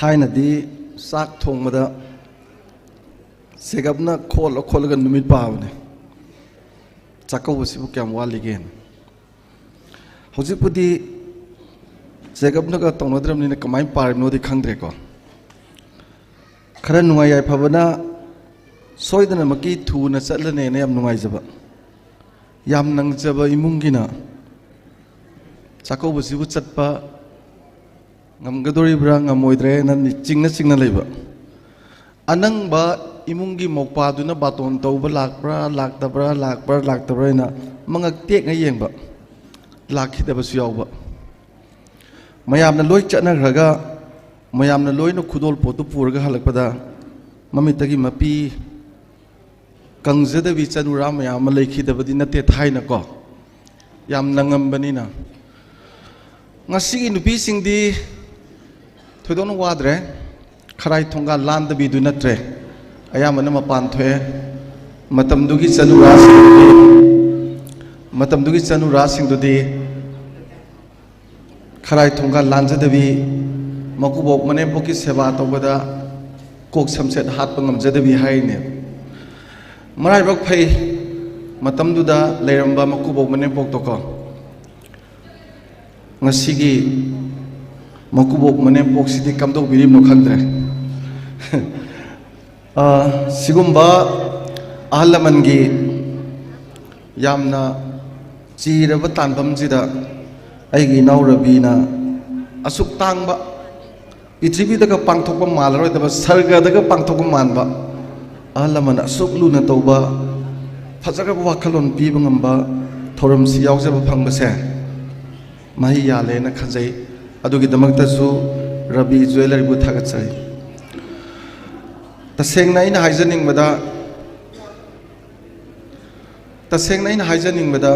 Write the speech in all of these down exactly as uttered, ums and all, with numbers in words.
ꯊꯥꯏꯅꯗꯤ ꯆꯥꯛ ꯊꯣꯡꯕꯗ ꯆꯦꯒꯞꯅ ꯈꯣꯠꯂ ꯈꯣꯠꯂꯒ ꯅꯨꯃꯤꯠ ꯄꯥꯕꯅꯦ, ꯆꯥꯛꯀꯧꯕꯁꯤꯕꯨ ꯀꯌꯥꯝ ꯋꯥꯠꯂꯤꯒꯦꯅ꯫ ꯍꯧꯖꯤꯛꯄꯨꯗꯤ ꯆꯦꯒꯞꯅꯒ ꯇꯧꯅꯗ꯭ꯔꯕꯅꯤꯅ ꯀꯃꯥꯏꯅ ꯄꯥꯔꯤꯕꯅꯣꯗꯤ ꯈꯪꯗ꯭ꯔꯦꯀꯣ꯫ ꯈꯔ ꯅꯨꯡꯉꯥꯏ ꯌꯥꯏꯐꯕꯅ ꯁꯣꯏꯗꯅꯃꯛꯀꯤ ꯊꯨꯅ ꯆꯠꯂꯅꯦꯅ ꯌꯥꯝ ꯅꯨꯡꯉꯥꯏꯖꯕ, ꯌꯥꯝ ꯅꯪꯖꯕ ꯏꯃꯨꯡꯒꯤꯅ ꯆꯥꯛꯀꯧꯕꯁꯤꯕꯨ ꯆꯠꯄ ꯉꯝꯒꯗꯣꯔꯤꯕ꯭ꯔꯥ ꯉꯝꯃꯣꯏꯗ꯭ꯔꯦꯅ ꯆꯤꯡꯅ ꯆꯤꯡꯅ ꯂꯩꯕ꯫ ꯑꯅꯪꯕ ꯏꯃꯨꯡꯒꯤ ꯃꯧꯄꯥꯗꯨꯅ ꯕꯥꯇꯣꯟ ꯇꯧꯕ ꯂꯥꯛꯄ꯭ꯔꯥ ꯂꯥꯛꯇꯕ꯭ꯔꯥ, ꯂꯥꯛꯄ꯭ꯔꯥ ꯂꯥꯛꯇꯕ꯭ꯔꯥ ꯍꯥꯏꯅ ꯃꯉꯛ ꯇꯦꯛꯅ ꯌꯦꯡꯕ, ꯂꯥꯛꯈꯤꯗꯕꯁꯨ ꯌꯥꯎꯕ꯫ ꯃꯌꯥꯝꯅ ꯂꯣꯏ ꯆꯠꯅꯈ꯭ꯔꯒ, ꯃꯌꯥꯝꯅ ꯂꯣꯏꯅ ꯈꯨꯗꯣꯜ ꯄꯣꯠꯇꯨ ꯄꯨꯔꯒ ꯍꯜꯂꯛꯄꯗ, ꯃꯃꯤꯠꯇꯒꯤ ꯃꯄꯤ ꯀꯪꯖꯗꯕꯤ ꯆꯅꯨꯔꯥ ꯃꯌꯥꯝ ꯑꯃ ꯂꯩꯈꯤꯗꯕꯗꯤ ꯅꯠꯇꯦ ꯊꯥꯏꯅꯀꯣ, ꯌꯥꯝ ꯅꯪꯉꯝꯕꯅꯤꯅ꯫ ꯉꯁꯤꯒꯤ ꯅꯨꯄꯤꯁꯤꯡꯗꯤ ꯊꯣꯏꯗꯣꯛꯅ ꯋꯥꯗ꯭ꯔꯦ, ꯈꯔꯥꯏ ꯊꯣꯡꯒꯥꯜ ꯂꯥꯟꯗꯕꯤꯗꯨ ꯅꯠꯇ꯭ꯔꯦ, ꯑꯌꯥꯝꯕꯅ ꯃꯄꯥꯟ ꯊꯣꯛꯑꯦ꯫ ꯃꯇꯝꯗꯨꯒꯤ ꯆꯅꯨꯔꯥꯁꯤꯡꯗꯨꯗꯤ, ꯃꯇꯝꯗꯨꯒꯤ ꯆꯅꯨꯔꯥꯁꯤꯡꯗꯨꯗꯤ ꯈꯔꯥꯏ ꯊꯣꯡꯒꯥꯜ ꯂꯥꯟꯖꯗꯕꯤ, ꯃꯀꯨꯕꯣꯛ ꯃꯅꯦꯝꯕꯣꯛꯀꯤ ꯁꯦꯕꯥ ꯇꯧꯕꯗ ꯀꯣꯛ ꯁꯝꯁꯦꯠ ꯍꯥꯠꯄ ꯉꯝꯖꯗꯕꯤ ꯍꯥꯏꯔꯤꯅꯦ꯫ ꯃꯔꯥꯏꯕꯛ ꯐꯩ, ꯃꯇꯝꯗꯨꯗ ꯂꯩꯔꯝꯕ ꯃꯀꯨꯕꯣꯛ ꯃꯅꯦꯝꯕꯣꯛꯇꯣꯀꯣ꯫ ꯉꯁꯤꯒꯤ ꯃꯀꯨꯕꯣꯛ ꯃꯅꯦꯝꯕꯣꯛꯁꯤꯗꯤ ꯀꯝꯗꯧꯕꯤꯔꯤꯕꯅꯣ ꯈꯪꯗ꯭ꯔꯦ꯫ ꯑ, ꯁꯤꯒꯨꯝꯕ ꯑꯍꯜ ꯂꯃꯟꯒꯤ ꯌꯥꯝꯅ ꯆꯤꯔꯕ ꯇꯥꯟꯐꯝꯁꯤꯗ ꯑꯩꯒꯤ ꯏꯅꯥꯎ ꯔꯕꯤꯅ ꯑꯁꯨꯛ ꯇꯥꯡꯕ, ꯄ꯭ꯔꯤꯊꯤꯕꯤꯗꯒ ꯄꯥꯡꯊꯣꯛꯄ ꯃꯥꯜꯂꯔꯣꯏꯗꯕ, ꯁꯔꯒꯗꯒ ꯄꯥꯡꯊꯣꯛꯄ ꯃꯥꯟꯕ ꯑꯍꯜ ꯂꯃꯟ ꯑꯁꯨꯛ ꯂꯨꯅ ꯇꯧꯕ, ꯐꯖꯈ꯭ꯔꯕ ꯋꯥꯈꯜꯂꯣꯟ ꯄꯤꯕ ꯉꯝꯕ ꯊꯧꯔꯝꯁꯤ ꯌꯥꯎꯖꯕ ꯐꯪꯕꯁꯦ ꯃꯍꯩ ꯌꯥꯜꯂꯦꯅ ꯈꯟꯖꯩ꯫ ꯑꯗꯨꯒꯤꯗꯃꯛꯇꯁꯨ ꯔꯕꯤ ꯖ꯭ꯋꯦꯂꯔꯤꯕꯨ ꯊꯥꯒꯠꯆꯔꯤ꯫ ꯇꯁꯦꯡꯅ ꯑꯩꯅ ꯍꯥꯏꯖꯅꯤꯡꯕꯗ, ꯇꯁꯦꯡꯅ ꯑꯩꯅ ꯍꯥꯏꯖꯅꯤꯡꯕꯗ,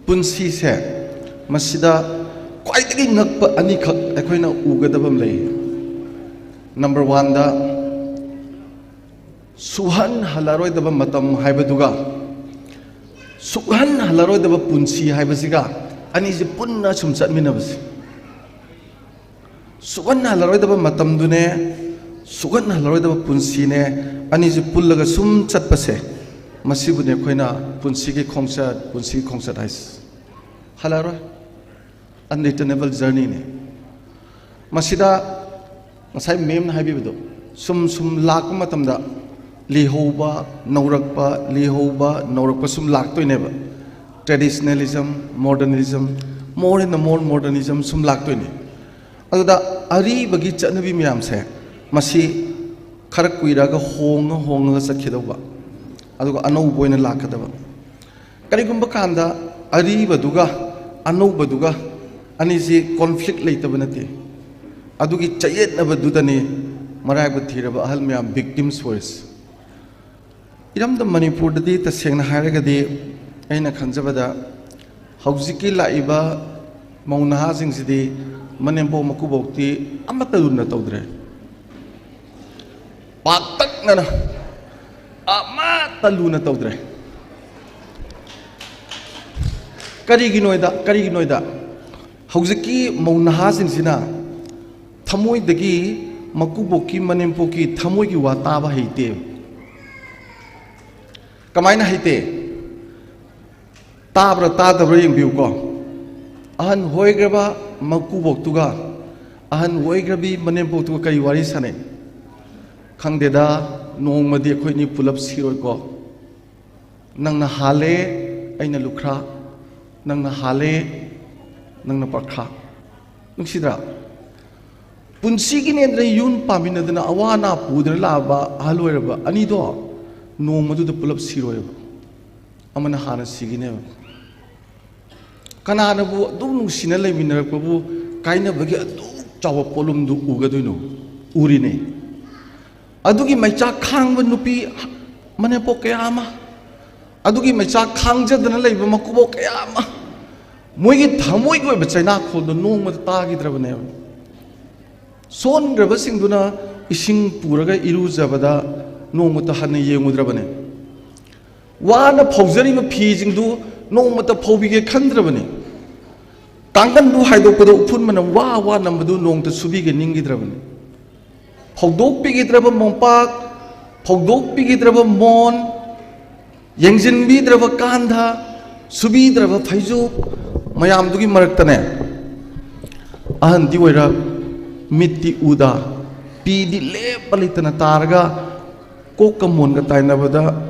ꯄꯨꯟꯁꯤꯁꯦ ꯃꯁꯤꯗ ꯈ꯭ꯋꯥꯏꯗꯒꯤ ꯉꯛꯄ ꯑꯅꯤꯈꯛ ꯑꯩꯈꯣꯏꯅ ꯎꯒꯗꯕ ꯑꯃ ꯂꯩ꯫ ꯅꯝꯕꯔ ꯋꯥꯟꯗ, ꯁꯨꯛꯍꯟ ꯍꯜꯂꯔꯣꯏꯗꯕ ꯃꯇꯝ ꯍꯥꯏꯕꯗꯨꯒ ꯁꯨꯛꯍꯟ ꯍꯜꯂꯔꯣꯏꯗꯕ ꯄꯨꯟꯁꯤ ꯍꯥꯏꯕꯁꯤꯒ, ꯑꯅꯤꯁꯤ ꯄꯨꯟꯅ ꯁꯨꯝ ꯆꯠꯃꯤꯟꯅꯕꯁꯦ꯫ ꯁꯨꯛꯍꯟ ꯍꯜꯂꯔꯣꯏꯗꯕ ꯃꯇꯝꯗꯨꯅꯦ, ꯁꯨꯛꯍꯟ ꯍꯜꯂꯔꯣꯏꯗꯕ ꯄꯨꯟꯁꯤꯅꯦ, ꯑꯅꯤꯁꯤ ꯄꯨꯜꯂꯒ ꯁꯨꯝ ꯆꯠꯄꯁꯦ, ꯃꯁꯤꯕꯨꯅꯦ ꯑꯩꯈꯣꯏꯅ ꯄꯨꯟꯁꯤꯒꯤ ꯈꯣꯡꯆꯠ, ꯄꯨꯟꯁꯤꯒꯤ ꯈꯣꯡꯆꯠ ꯍꯥꯏꯁꯦ꯫ ꯍꯜꯂꯔꯣꯏ꯫ Unreturnable journeyꯅꯦ꯫ ꯃꯁꯤꯗ ꯉꯁꯥꯏ ꯃꯦꯝꯅ ꯍꯥꯏꯕꯤꯕꯗꯣ, ꯁꯨꯝ ꯁꯨꯝ ꯂꯥꯛꯄ ꯃꯇꯝꯗ ꯂꯤꯍꯧꯕ, ꯅꯧꯔꯛꯄ, ꯂꯤꯍꯧꯕ, ꯅꯧꯔꯛꯄ ꯁꯨꯝ ꯂꯥꯛꯇꯣꯏꯅꯦꯕ꯫ Traditionalism, modernism, more and more modernism ꯁꯨꯝ ꯂꯥꯛꯇꯣꯏꯅꯦ꯫ ꯑꯗꯨꯗ ꯑꯔꯤꯕꯒꯤ ꯆꯠꯅꯕꯤ ꯃꯌꯥꯝꯁꯦ, ꯃꯁꯤ ꯈꯔ ꯀꯨꯏꯔꯒ ꯍꯣꯡꯉ ꯍꯣꯡꯉꯒ ꯆꯠꯈꯤꯗꯧꯕ, ꯑꯗꯨꯒ ꯑꯅꯧꯕ ꯑꯣꯏꯅ ꯂꯥꯛꯀꯗꯕ꯫ ꯀꯔꯤꯒꯨꯝꯕ ꯀꯥꯟꯗ ꯑꯔꯤꯕꯗꯨꯒ ꯑꯅꯧꯕꯗꯨꯒ ꯑꯅꯤꯁꯤ conflict ꯂꯩꯇꯕ ꯅꯠꯇꯦ꯫ ꯑꯗꯨꯒꯤ ꯆꯌꯦꯠꯅꯕꯗꯨꯗꯅꯤ ꯃꯔꯥꯏꯕꯛ ꯊꯤꯔꯕ ꯑꯍꯜ ꯃꯌꯥꯝ victims ꯑꯣꯏꯔꯤꯁꯤ꯫ ꯏꯔꯝꯗꯝ ꯃꯅꯤꯄꯨꯔꯗꯗꯤ ꯇꯁꯦꯡꯅ ꯍꯥꯏꯔꯒꯗꯤ ꯑꯩꯅ ꯈꯟꯖꯕꯗ ꯍꯧꯖꯤꯛꯀꯤ ꯂꯥꯛꯏꯕ ꯃꯧ ꯅꯍꯥꯁꯤꯡꯁꯤꯗꯤ ꯃꯅꯦꯝꯕꯣꯛ ꯃꯀꯨꯕꯣꯛꯇꯤ ꯑꯃꯠꯇ ꯂꯨꯅ ꯇꯧꯗ꯭ꯔꯦ꯫ ꯄꯥꯛꯇꯛꯅꯅ ꯑꯃꯠꯇ ꯂꯨꯅ ꯇꯧꯗ꯭ꯔꯦ꯫ ꯀꯔꯤꯒꯤꯅꯣꯗ, ꯀꯔꯤꯒꯤꯅꯣꯗ ꯍꯧꯖꯤꯛꯀꯤ ꯃꯧ ꯅꯍꯥꯁꯤꯡꯁꯤꯅ ꯊꯃꯣꯏꯗꯒꯤ ꯃꯀꯨꯕꯣꯛꯀꯤ, ꯃꯅꯦꯝꯄꯣꯛꯀꯤ ꯊꯃꯣꯏꯒꯤ ꯋꯥ ꯇꯥꯕ ꯍꯩꯇꯦ꯫ ꯀꯃꯥꯏꯅ ꯍꯩꯇꯦ? ꯇꯥꯕ꯭ꯔꯥ ꯇꯥꯗꯕ꯭ꯔꯥ ꯌꯦꯡꯕꯤꯌꯨꯀꯣ꯫ ꯑꯍꯟ ꯑꯣꯏꯈ꯭ꯔꯕ ꯃꯀꯨꯕꯣꯛꯇꯨꯒ ꯑꯍꯟ ꯑꯣꯏꯈ꯭ꯔꯕꯤ ꯃꯅꯦꯝꯄꯣꯛꯇꯨꯒ ꯀꯔꯤ ꯋꯥꯔꯤ ꯁꯥꯟꯅꯩ? "ꯈꯪꯗꯦꯗ, ꯅꯣꯡꯃꯗꯤ ꯑꯩꯈꯣꯏꯅꯤ ꯄꯨꯂꯞ ꯁꯤꯔꯣꯏꯀꯣ꯫ ꯅꯪꯅ ꯍꯥꯜꯂꯦ, ꯑꯩꯅ ꯂꯨꯈ꯭ꯔꯥ, ꯅꯪꯅ ꯍꯥꯜꯂꯦ, ꯅꯪꯅ ꯄꯥꯈ꯭ꯔꯥ"꯫ ꯅꯨꯡꯁꯤꯗ꯭ꯔꯥ? ꯄꯨꯟꯁꯤꯒꯤꯅꯦꯗꯅ ꯌꯨꯝ ꯄꯥꯟꯃꯤꯟꯅꯗꯅ ꯑꯋꯥ ꯑꯅꯥ ꯄꯨꯗꯅ ꯂꯥꯛꯑꯕ ꯑꯍꯜ ꯑꯣꯏꯔꯕ ꯑꯅꯤꯗꯣ ꯅꯣꯡꯃꯗꯨꯗ ꯄꯨꯂꯞ ꯁꯤꯔꯣꯏꯕ꯫ ꯑꯃꯅ ꯍꯥꯟꯅ ꯁꯤꯒꯤꯅꯦꯕ꯫ ꯀꯅꯥꯅꯕꯨ ꯑꯗꯨꯝ ꯅꯨꯡꯁꯤꯅ ꯂꯩꯃꯤꯟꯅꯔꯛꯄꯕꯨ ꯀꯥꯏꯅꯕꯒꯤ ꯑꯗꯨꯛ ꯆꯥꯎꯕ ꯄꯣꯠꯂꯨꯝꯗꯨ ꯎꯒꯗꯣꯏꯅꯣ? ꯎꯔꯤꯅꯦ꯫ ꯑꯗꯨꯒꯤ ꯃꯩꯆꯥꯛ ꯈꯥꯡꯕ ꯅꯨꯄꯤ ꯃꯅꯦꯝꯄꯣꯛ ꯀꯌꯥ ꯑꯃ, ꯑꯗꯨꯒꯤ ꯃꯩꯆꯥꯛ ꯈꯥꯡꯖꯗꯅ ꯂꯩꯕ ꯃꯀꯨꯕꯣꯛ ꯀꯌꯥ ꯑꯃ, ꯃꯣꯏꯒꯤ ꯊꯃꯣꯏꯒꯤ ꯑꯣꯏꯕ ꯆꯩꯅꯥꯈꯣꯜꯗꯣ ꯅꯣꯡꯃꯇ ꯇꯥꯈꯤꯗ꯭ꯔꯕꯅꯦꯕ꯫ ꯁꯣꯟꯈ꯭ꯔꯕꯁꯤꯡꯗꯨꯅ ꯏꯁꯤꯡ ꯄꯨꯔꯒ ꯏꯔꯨꯖꯕꯗ ꯅꯣꯡꯃꯇ ꯍꯟꯅ ꯌꯦꯡꯉꯨꯗ꯭ꯔꯕꯅꯦ꯫ ꯋꯥꯅ ꯐꯧꯖꯔꯤꯕ ꯐꯤꯁꯤꯡꯗꯨ ꯅꯣꯡꯃꯇ ꯐꯧꯕꯤꯒꯦ ꯈꯟꯗ꯭ꯔꯕꯅꯤ꯫ ꯀꯥꯡꯒꯟꯗꯨ ꯍꯥꯏꯗꯣꯛꯄꯗ ꯎꯐꯨꯟ ꯃꯅꯝ ꯋꯥ ꯋꯥ ꯅꯝꯕꯗꯨ ꯅꯣꯡꯇ ꯁꯨꯕꯤꯒꯦ ꯅꯤꯡꯈꯤꯗ꯭ꯔꯕꯅꯤ꯫ ꯐꯧꯗꯣꯛꯄꯤꯈꯤꯗ꯭ꯔꯕ ꯃꯣꯝꯄꯥꯛ, ꯐꯧꯗꯣꯛꯄꯤꯈꯤꯗ꯭ꯔꯕ ꯃꯣꯟ, ꯌꯦꯡꯁꯤꯟꯕꯤꯗ꯭ꯔꯕ ꯀꯥꯟꯗ, ꯁꯨꯕꯤꯗ꯭ꯔꯕ ꯐꯩꯖꯨꯞ ꯃꯌꯥꯝꯗꯨꯒꯤ ꯃꯔꯛꯇꯅꯦ, ꯑꯍꯟꯗꯤ ꯑꯣꯏꯔ, ꯃꯤꯠꯇꯤ ꯎꯗ, ꯄꯤꯗꯤ ꯂꯦꯞꯄ ꯂꯩꯇꯅ ꯇꯥꯔꯒ, ꯀꯣꯛꯀ ꯃꯣꯟꯒ ꯇꯥꯏꯅꯕꯗ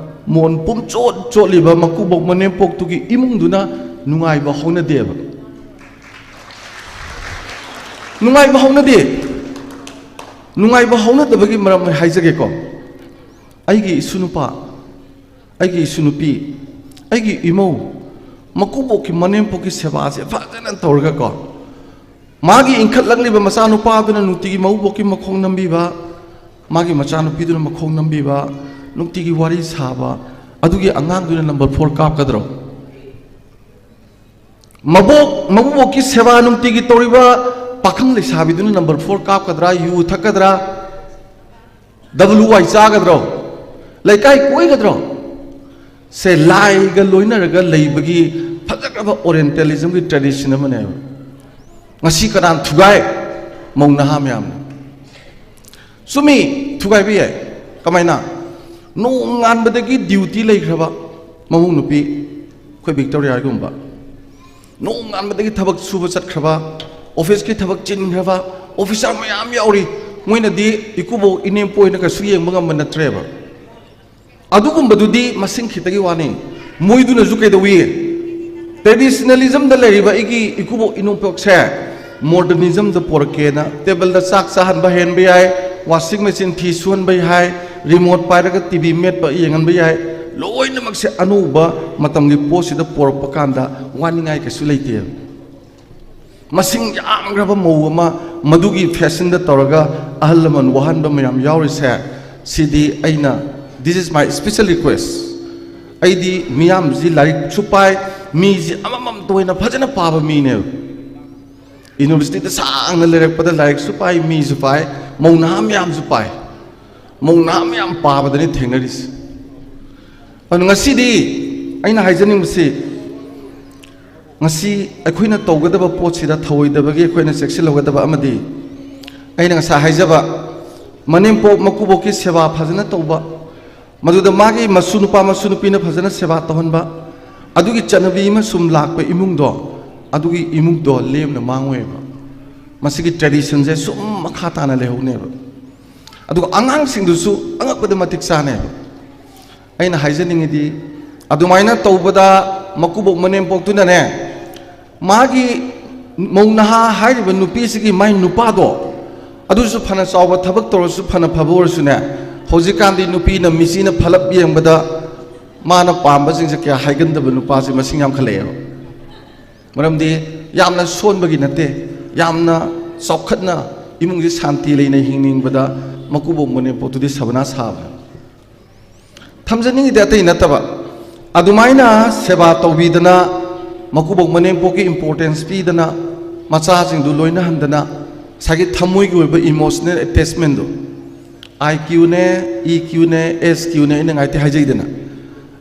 ꯃꯣꯟ ꯄꯨꯝꯆꯣꯠ ꯆꯣꯠꯂꯤꯕ ꯃꯀꯨꯕꯣꯛ ꯃꯅꯦꯝꯄꯣꯛꯇꯨꯒꯤ ꯏꯃꯨꯡꯗꯨꯅ ꯅꯨꯡꯉꯥꯏꯕ ꯍꯧꯅꯗꯦꯕ꯫ ꯅꯨꯡꯉꯥꯏꯕ ꯍꯧꯅꯗꯦ꯫ ꯅꯨꯡꯉꯥꯏꯕ ꯍꯧꯅꯗꯕꯒꯤ ꯃꯔꯝ ꯑꯩ ꯍꯥꯏꯖꯒꯦꯀꯣ꯫ ꯑꯩꯒꯤ ꯏꯁꯨ ꯅꯨꯄꯥ, ꯑꯩꯒꯤ ꯏꯁꯨ ꯅꯨꯄꯤ, ꯑꯩꯒꯤ ꯏꯃꯧ, ꯃꯀꯨꯕꯣꯛꯀꯤ ꯃꯅꯦꯝꯄꯣꯛꯀꯤ ꯁꯦꯕꯥꯁꯦ ꯐꯖꯅ ꯇꯧꯔꯒꯀꯣ, ꯃꯥꯒꯤ ꯏꯟꯈꯠꯂꯛꯂꯤꯕ ꯃꯆꯥꯅꯨꯄꯥꯗꯨꯅ ꯅꯨꯡꯇꯤꯒꯤ ꯃꯀꯨꯕꯣꯛꯀꯤ ꯃꯈꯣꯡ ꯅꯝꯕꯤꯕ, ꯃꯥꯒꯤ ꯃꯆꯥꯅꯨꯄꯤꯗꯨꯅ ꯃꯈꯣꯡ ꯅꯝꯕꯤꯕ, ꯅꯨꯡꯇꯤꯒꯤ ꯋꯥꯔꯤ ꯁꯥꯕ, ꯑꯗꯨꯒꯤ ꯑꯉꯥꯡꯗꯨꯅ ꯅꯝꯕꯔ ꯐꯣꯔ ꯀꯥꯞꯀꯗ꯭ꯔꯣ? ꯃꯕꯣꯛ, ꯃꯀꯨꯕꯣꯛꯀꯤ ꯁꯦꯕꯥ ꯅꯨꯡꯇꯤꯒꯤ ꯇꯧꯔꯤꯕ ꯄꯥꯈꯪ ꯂꯩꯁꯥꯕꯤꯗꯨꯅ ꯅꯝꯕꯔ ꯐꯣꯔ ꯀꯥꯞꯀꯗ꯭ꯔꯥ, ꯌꯨ ꯊꯛꯀꯗ꯭ꯔꯥ, ꯗꯕꯜꯌꯨ ꯋꯥꯏ ꯆꯥꯒꯗ꯭ꯔꯣ, ꯂꯩꯀꯥꯏ ꯀꯣꯏꯒꯗ꯭ꯔꯣ? ꯁꯦ, ꯂꯥꯏꯒ ꯂꯣꯏꯅꯔꯒ ꯂꯩꯕꯒꯤ ꯐꯖꯈ꯭ꯔꯕ ꯑꯣꯔꯤꯌꯦꯟꯇꯦꯂꯤꯖꯝꯒꯤ ꯇ꯭ꯔꯦꯗꯤꯁꯟ ꯑꯃꯅꯦꯕ꯫ ꯉꯁꯤ ꯀꯅꯥꯅ ꯊꯨꯒꯥꯏ? ꯃꯧ ꯅꯍꯥ ꯃꯌꯥꯝꯅ꯫ ꯆꯨꯝꯃꯤ, ꯊꯨꯒꯥꯏꯕ ꯌꯥꯏ꯫ ꯀꯃꯥꯏꯅ? ꯅꯣꯡꯉꯥꯟꯕꯗꯒꯤ ꯗ꯭ꯌꯨꯇꯤ ꯂꯩꯈ꯭ꯔꯕ ꯃꯃꯧ ꯅꯨꯄꯤ, ꯑꯩꯈꯣꯏ ꯚꯤꯛꯇꯣꯔꯤꯌꯥꯒꯨꯝꯕ, ꯅꯣꯡꯉꯥꯟꯕꯗꯒꯤ ꯊꯕꯛ ꯁꯨꯕ ꯆꯠꯈ꯭ꯔꯕ, ꯑꯣꯐꯤꯁꯀꯤ ꯊꯕꯛ ꯆꯤꯟꯈ꯭ꯔꯕ ꯑꯣꯐꯤꯁꯥꯔ ꯃꯌꯥꯝ ꯌꯥꯎꯔꯤ꯫ ꯃꯣꯏꯅꯗꯤ ꯏꯀꯨꯕꯣꯛ ꯏꯅꯦꯝꯄꯣꯛ ꯑꯣꯏꯅ ꯀꯩꯁꯨ ꯌꯦꯡꯕ ꯉꯝꯕ ꯅꯠꯇ꯭ꯔꯦꯕ꯫ ꯑꯗꯨꯒꯨꯝꯕꯗꯨꯗꯤ ꯃꯁꯤꯡ ꯈꯤꯇꯒꯤ ꯋꯥꯅꯤ꯫ ꯃꯣꯏꯗꯨꯅꯁꯨ ꯀꯩꯗꯧꯏ? ꯇ꯭ꯔꯦꯗꯤꯁꯅꯦꯂꯤꯖꯝꯗ ꯂꯩꯔꯤꯕ ꯑꯩꯒꯤ ꯏꯀꯨꯕꯣꯛ ꯏꯅꯦꯝꯄꯣꯛꯁꯦ ꯃꯣꯗꯔꯅꯤꯖꯝꯗ ꯄꯣꯔꯛꯀꯦꯅ ꯇꯦꯕꯜꯗ ꯆꯥꯛ ꯆꯥꯍꯟꯕ ꯍꯦꯟꯕ ꯌꯥꯏ, ꯋꯥꯁꯤꯡ ꯃꯦꯆꯤꯟ ꯐꯤ ꯁꯨꯍꯟꯕ ꯌꯥꯏ, ꯔꯤꯃꯣꯠ ꯄꯥꯏꯔꯒ ꯇꯤ ꯚꯤ ꯃꯦꯠꯄ ꯌꯦꯡꯍꯟꯕ ꯌꯥꯏ꯫ ꯂꯣꯏꯅꯃꯛꯁꯦ ꯑꯅꯧꯕ ꯃꯇꯝꯒꯤ ꯄꯣꯠꯁꯤꯗ ꯄꯣꯔꯛꯄ ꯀꯥꯟꯗ ꯋꯥꯅꯤꯡꯉꯥꯏ ꯀꯩꯁꯨ ꯂꯩꯇꯦ꯫ ꯃꯁꯤꯡ ꯌꯥꯝꯈ꯭ꯔꯕ ꯃꯧ ꯑꯃ ꯃꯗꯨꯒꯤ ꯐꯦꯁꯟꯗ ꯇꯧꯔꯒ ꯑꯍꯜ ꯂꯃꯟ ꯋꯥꯍꯟꯕ ꯃꯌꯥꯝ ꯌꯥꯎꯔꯤꯁꯦ, ꯁꯤꯗꯤ ꯑꯩꯅ, this is my special request꯫ ꯑꯩꯗꯤ ꯃꯤꯌꯥꯝꯁꯤ ꯂꯥꯏꯔꯤꯛꯁꯨ ꯄꯥꯏ, ꯃꯤꯁꯤ ꯑꯃꯃꯝꯇ ꯑꯣꯏꯅ ꯐꯖꯅ ꯄꯥꯕ ꯃꯤꯅꯦꯕ꯫ ꯌꯨꯅꯤꯚꯔꯁꯤꯇꯤꯗ ꯁꯥꯡꯅ ꯂꯩꯔꯛꯄꯗ ꯂꯥꯏꯔꯤꯛꯁꯨ ꯄꯥꯏ, ꯃꯤꯁꯨ ꯄꯥꯏ, ꯃꯧ ꯅꯍꯥ ꯃꯌꯥꯝꯁꯨ ꯄꯥꯏ꯫ ꯃꯧ ꯅꯍꯥ ꯃꯌꯥꯝ ꯄꯥꯕꯗꯅꯤ ꯊꯦꯡꯅꯔꯤꯁꯦ꯫ ꯑꯗꯨꯅ ꯉꯁꯤꯗꯤ ꯑꯩꯅ ꯍꯥꯏꯖꯅꯤꯡꯕꯁꯤ, ꯉꯁꯤ ꯑꯩꯈꯣꯏꯅ ꯇꯧꯒꯗꯕ ꯄꯣꯠꯁꯤꯗ ꯊꯧꯑꯣꯏꯗꯕꯒꯤ ꯑꯩꯈꯣꯏꯅ ꯆꯦꯛꯁꯤꯜꯍꯧꯒꯗꯕ ꯑꯃꯗꯤ, ꯑꯩꯅ ꯉꯁꯥꯏ ꯍꯥꯏꯖꯕ, ꯃꯅꯦꯝꯄꯣꯛ ꯃꯀꯨꯕꯣꯛꯀꯤ ꯁꯦꯕꯥ ꯐꯖꯅ ꯇꯧꯕ, ꯃꯗꯨꯗ ꯃꯥꯒꯤ ꯃꯁꯨ ꯅꯨꯄꯥ ꯃꯁꯨ ꯅꯨꯄꯤꯅ ꯐꯖꯅ ꯁꯦꯕꯥ ꯇꯧꯍꯟꯕ, ꯑꯗꯨꯒꯤ ꯆꯠꯅꯕꯤ ꯑꯃ ꯁꯨꯝ ꯂꯥꯛꯄ ꯏꯃꯨꯡꯗꯣ, ꯑꯗꯨꯒꯤ ꯏꯃꯨꯡꯗꯣ ꯂꯦꯝꯅ ꯃꯥꯡꯉꯣꯏꯕ꯫ ꯃꯁꯤꯒꯤ ꯇ꯭ꯔꯦꯗꯤꯁꯟꯁꯦ ꯁꯨꯝ ꯃꯈꯥ ꯇꯥꯅ ꯂꯩꯍꯧꯅꯦꯕ꯫ ꯑꯗꯨꯒ ꯑꯉꯥꯡꯁꯤꯡꯗꯨꯁꯨ ꯑꯉꯛꯄꯗ ꯃꯇꯤꯛ ꯆꯥꯅꯦꯕ꯫ ꯑꯩꯅ ꯍꯥꯏꯖꯅꯤꯡꯉꯤꯗꯤ, ꯑꯗꯨꯃꯥꯏꯅ ꯇꯧꯕꯗ ꯃꯀꯨꯕꯣꯛ ꯃꯅꯦꯝꯄꯣꯛꯇꯨꯅꯅꯦ, ꯃꯥꯒꯤ ꯃꯧ ꯅꯍꯥ ꯍꯥꯏꯔꯤꯕ ꯅꯨꯄꯤꯁꯤꯒꯤ ꯃꯥꯏ ꯅꯨꯄꯥꯗꯣ, ꯑꯗꯨꯁꯨ ꯐꯅ ꯆꯥꯎꯕ ꯊꯕꯛ ꯇꯧꯔꯁꯨ, ꯐꯅ ꯐꯕ ꯑꯣꯏꯔꯁꯨꯅꯦ, ꯍꯧꯖꯤꯛꯀꯥꯟꯗꯤ ꯅꯨꯄꯤꯅ ꯃꯤꯆꯤꯅ ꯐꯂꯞ ꯌꯦꯡꯕꯗ ꯃꯥꯅ ꯄꯥꯝꯕꯁꯤꯡꯁꯦ ꯀꯌꯥ ꯍꯥꯏꯒꯟꯗꯕ ꯅꯨꯄꯥꯁꯦ ꯃꯁꯤꯡ ꯌꯥꯝꯈꯠꯂꯛꯑꯦꯕ꯫ ꯃꯔꯝꯗꯤ ꯌꯥꯝꯅ ꯁꯣꯟꯕꯒꯤ ꯅꯠꯇꯦ, ꯌꯥꯝꯅ ꯆꯥꯎꯈꯠꯅ ꯏꯃꯨꯡꯁꯤ ꯁꯥꯟꯇꯤ ꯂꯩꯅ ꯍꯤꯡꯅꯤꯡꯕꯗ ꯃꯀꯨꯕꯣꯛ ꯃꯅꯦꯝꯄꯣꯛꯇꯨꯗꯤ ꯁꯕꯅꯥ ꯁꯥꯕ꯫ ꯊꯝꯖꯅꯤꯡꯉꯤꯗꯤ ꯑꯇꯩ ꯅꯠꯇꯕ, ꯑꯗꯨꯃꯥꯏꯅ ꯁꯦꯕꯥ ꯇꯧꯕꯤꯗꯅ, ꯃꯀꯨꯕꯣꯛ ꯃꯅꯦꯝꯄꯣꯛꯀꯤ ꯏꯝꯄꯣꯔꯇꯦꯟꯁ ꯄꯤꯗꯅ, ꯃꯆꯥꯁꯤꯡꯗꯨ ꯂꯣꯏꯅꯍꯟꯗꯅ, ꯉꯁꯥꯏꯒꯤ ꯊꯃꯣꯏꯒꯤ ꯑꯣꯏꯕ ꯏꯃꯣꯁꯅꯦꯜ ꯑꯦꯇꯦꯆꯃꯦꯟꯗꯨ, ꯑꯥꯏ ꯀ꯭ꯌꯨꯅꯦ, ꯏ ꯀ꯭ꯌꯨꯅꯦ, ꯑꯦꯁ ꯀ꯭ꯌꯨꯅꯦ, ꯑꯩꯅ ꯉꯥꯏꯇ ꯍꯥꯏꯖꯩꯗꯅ,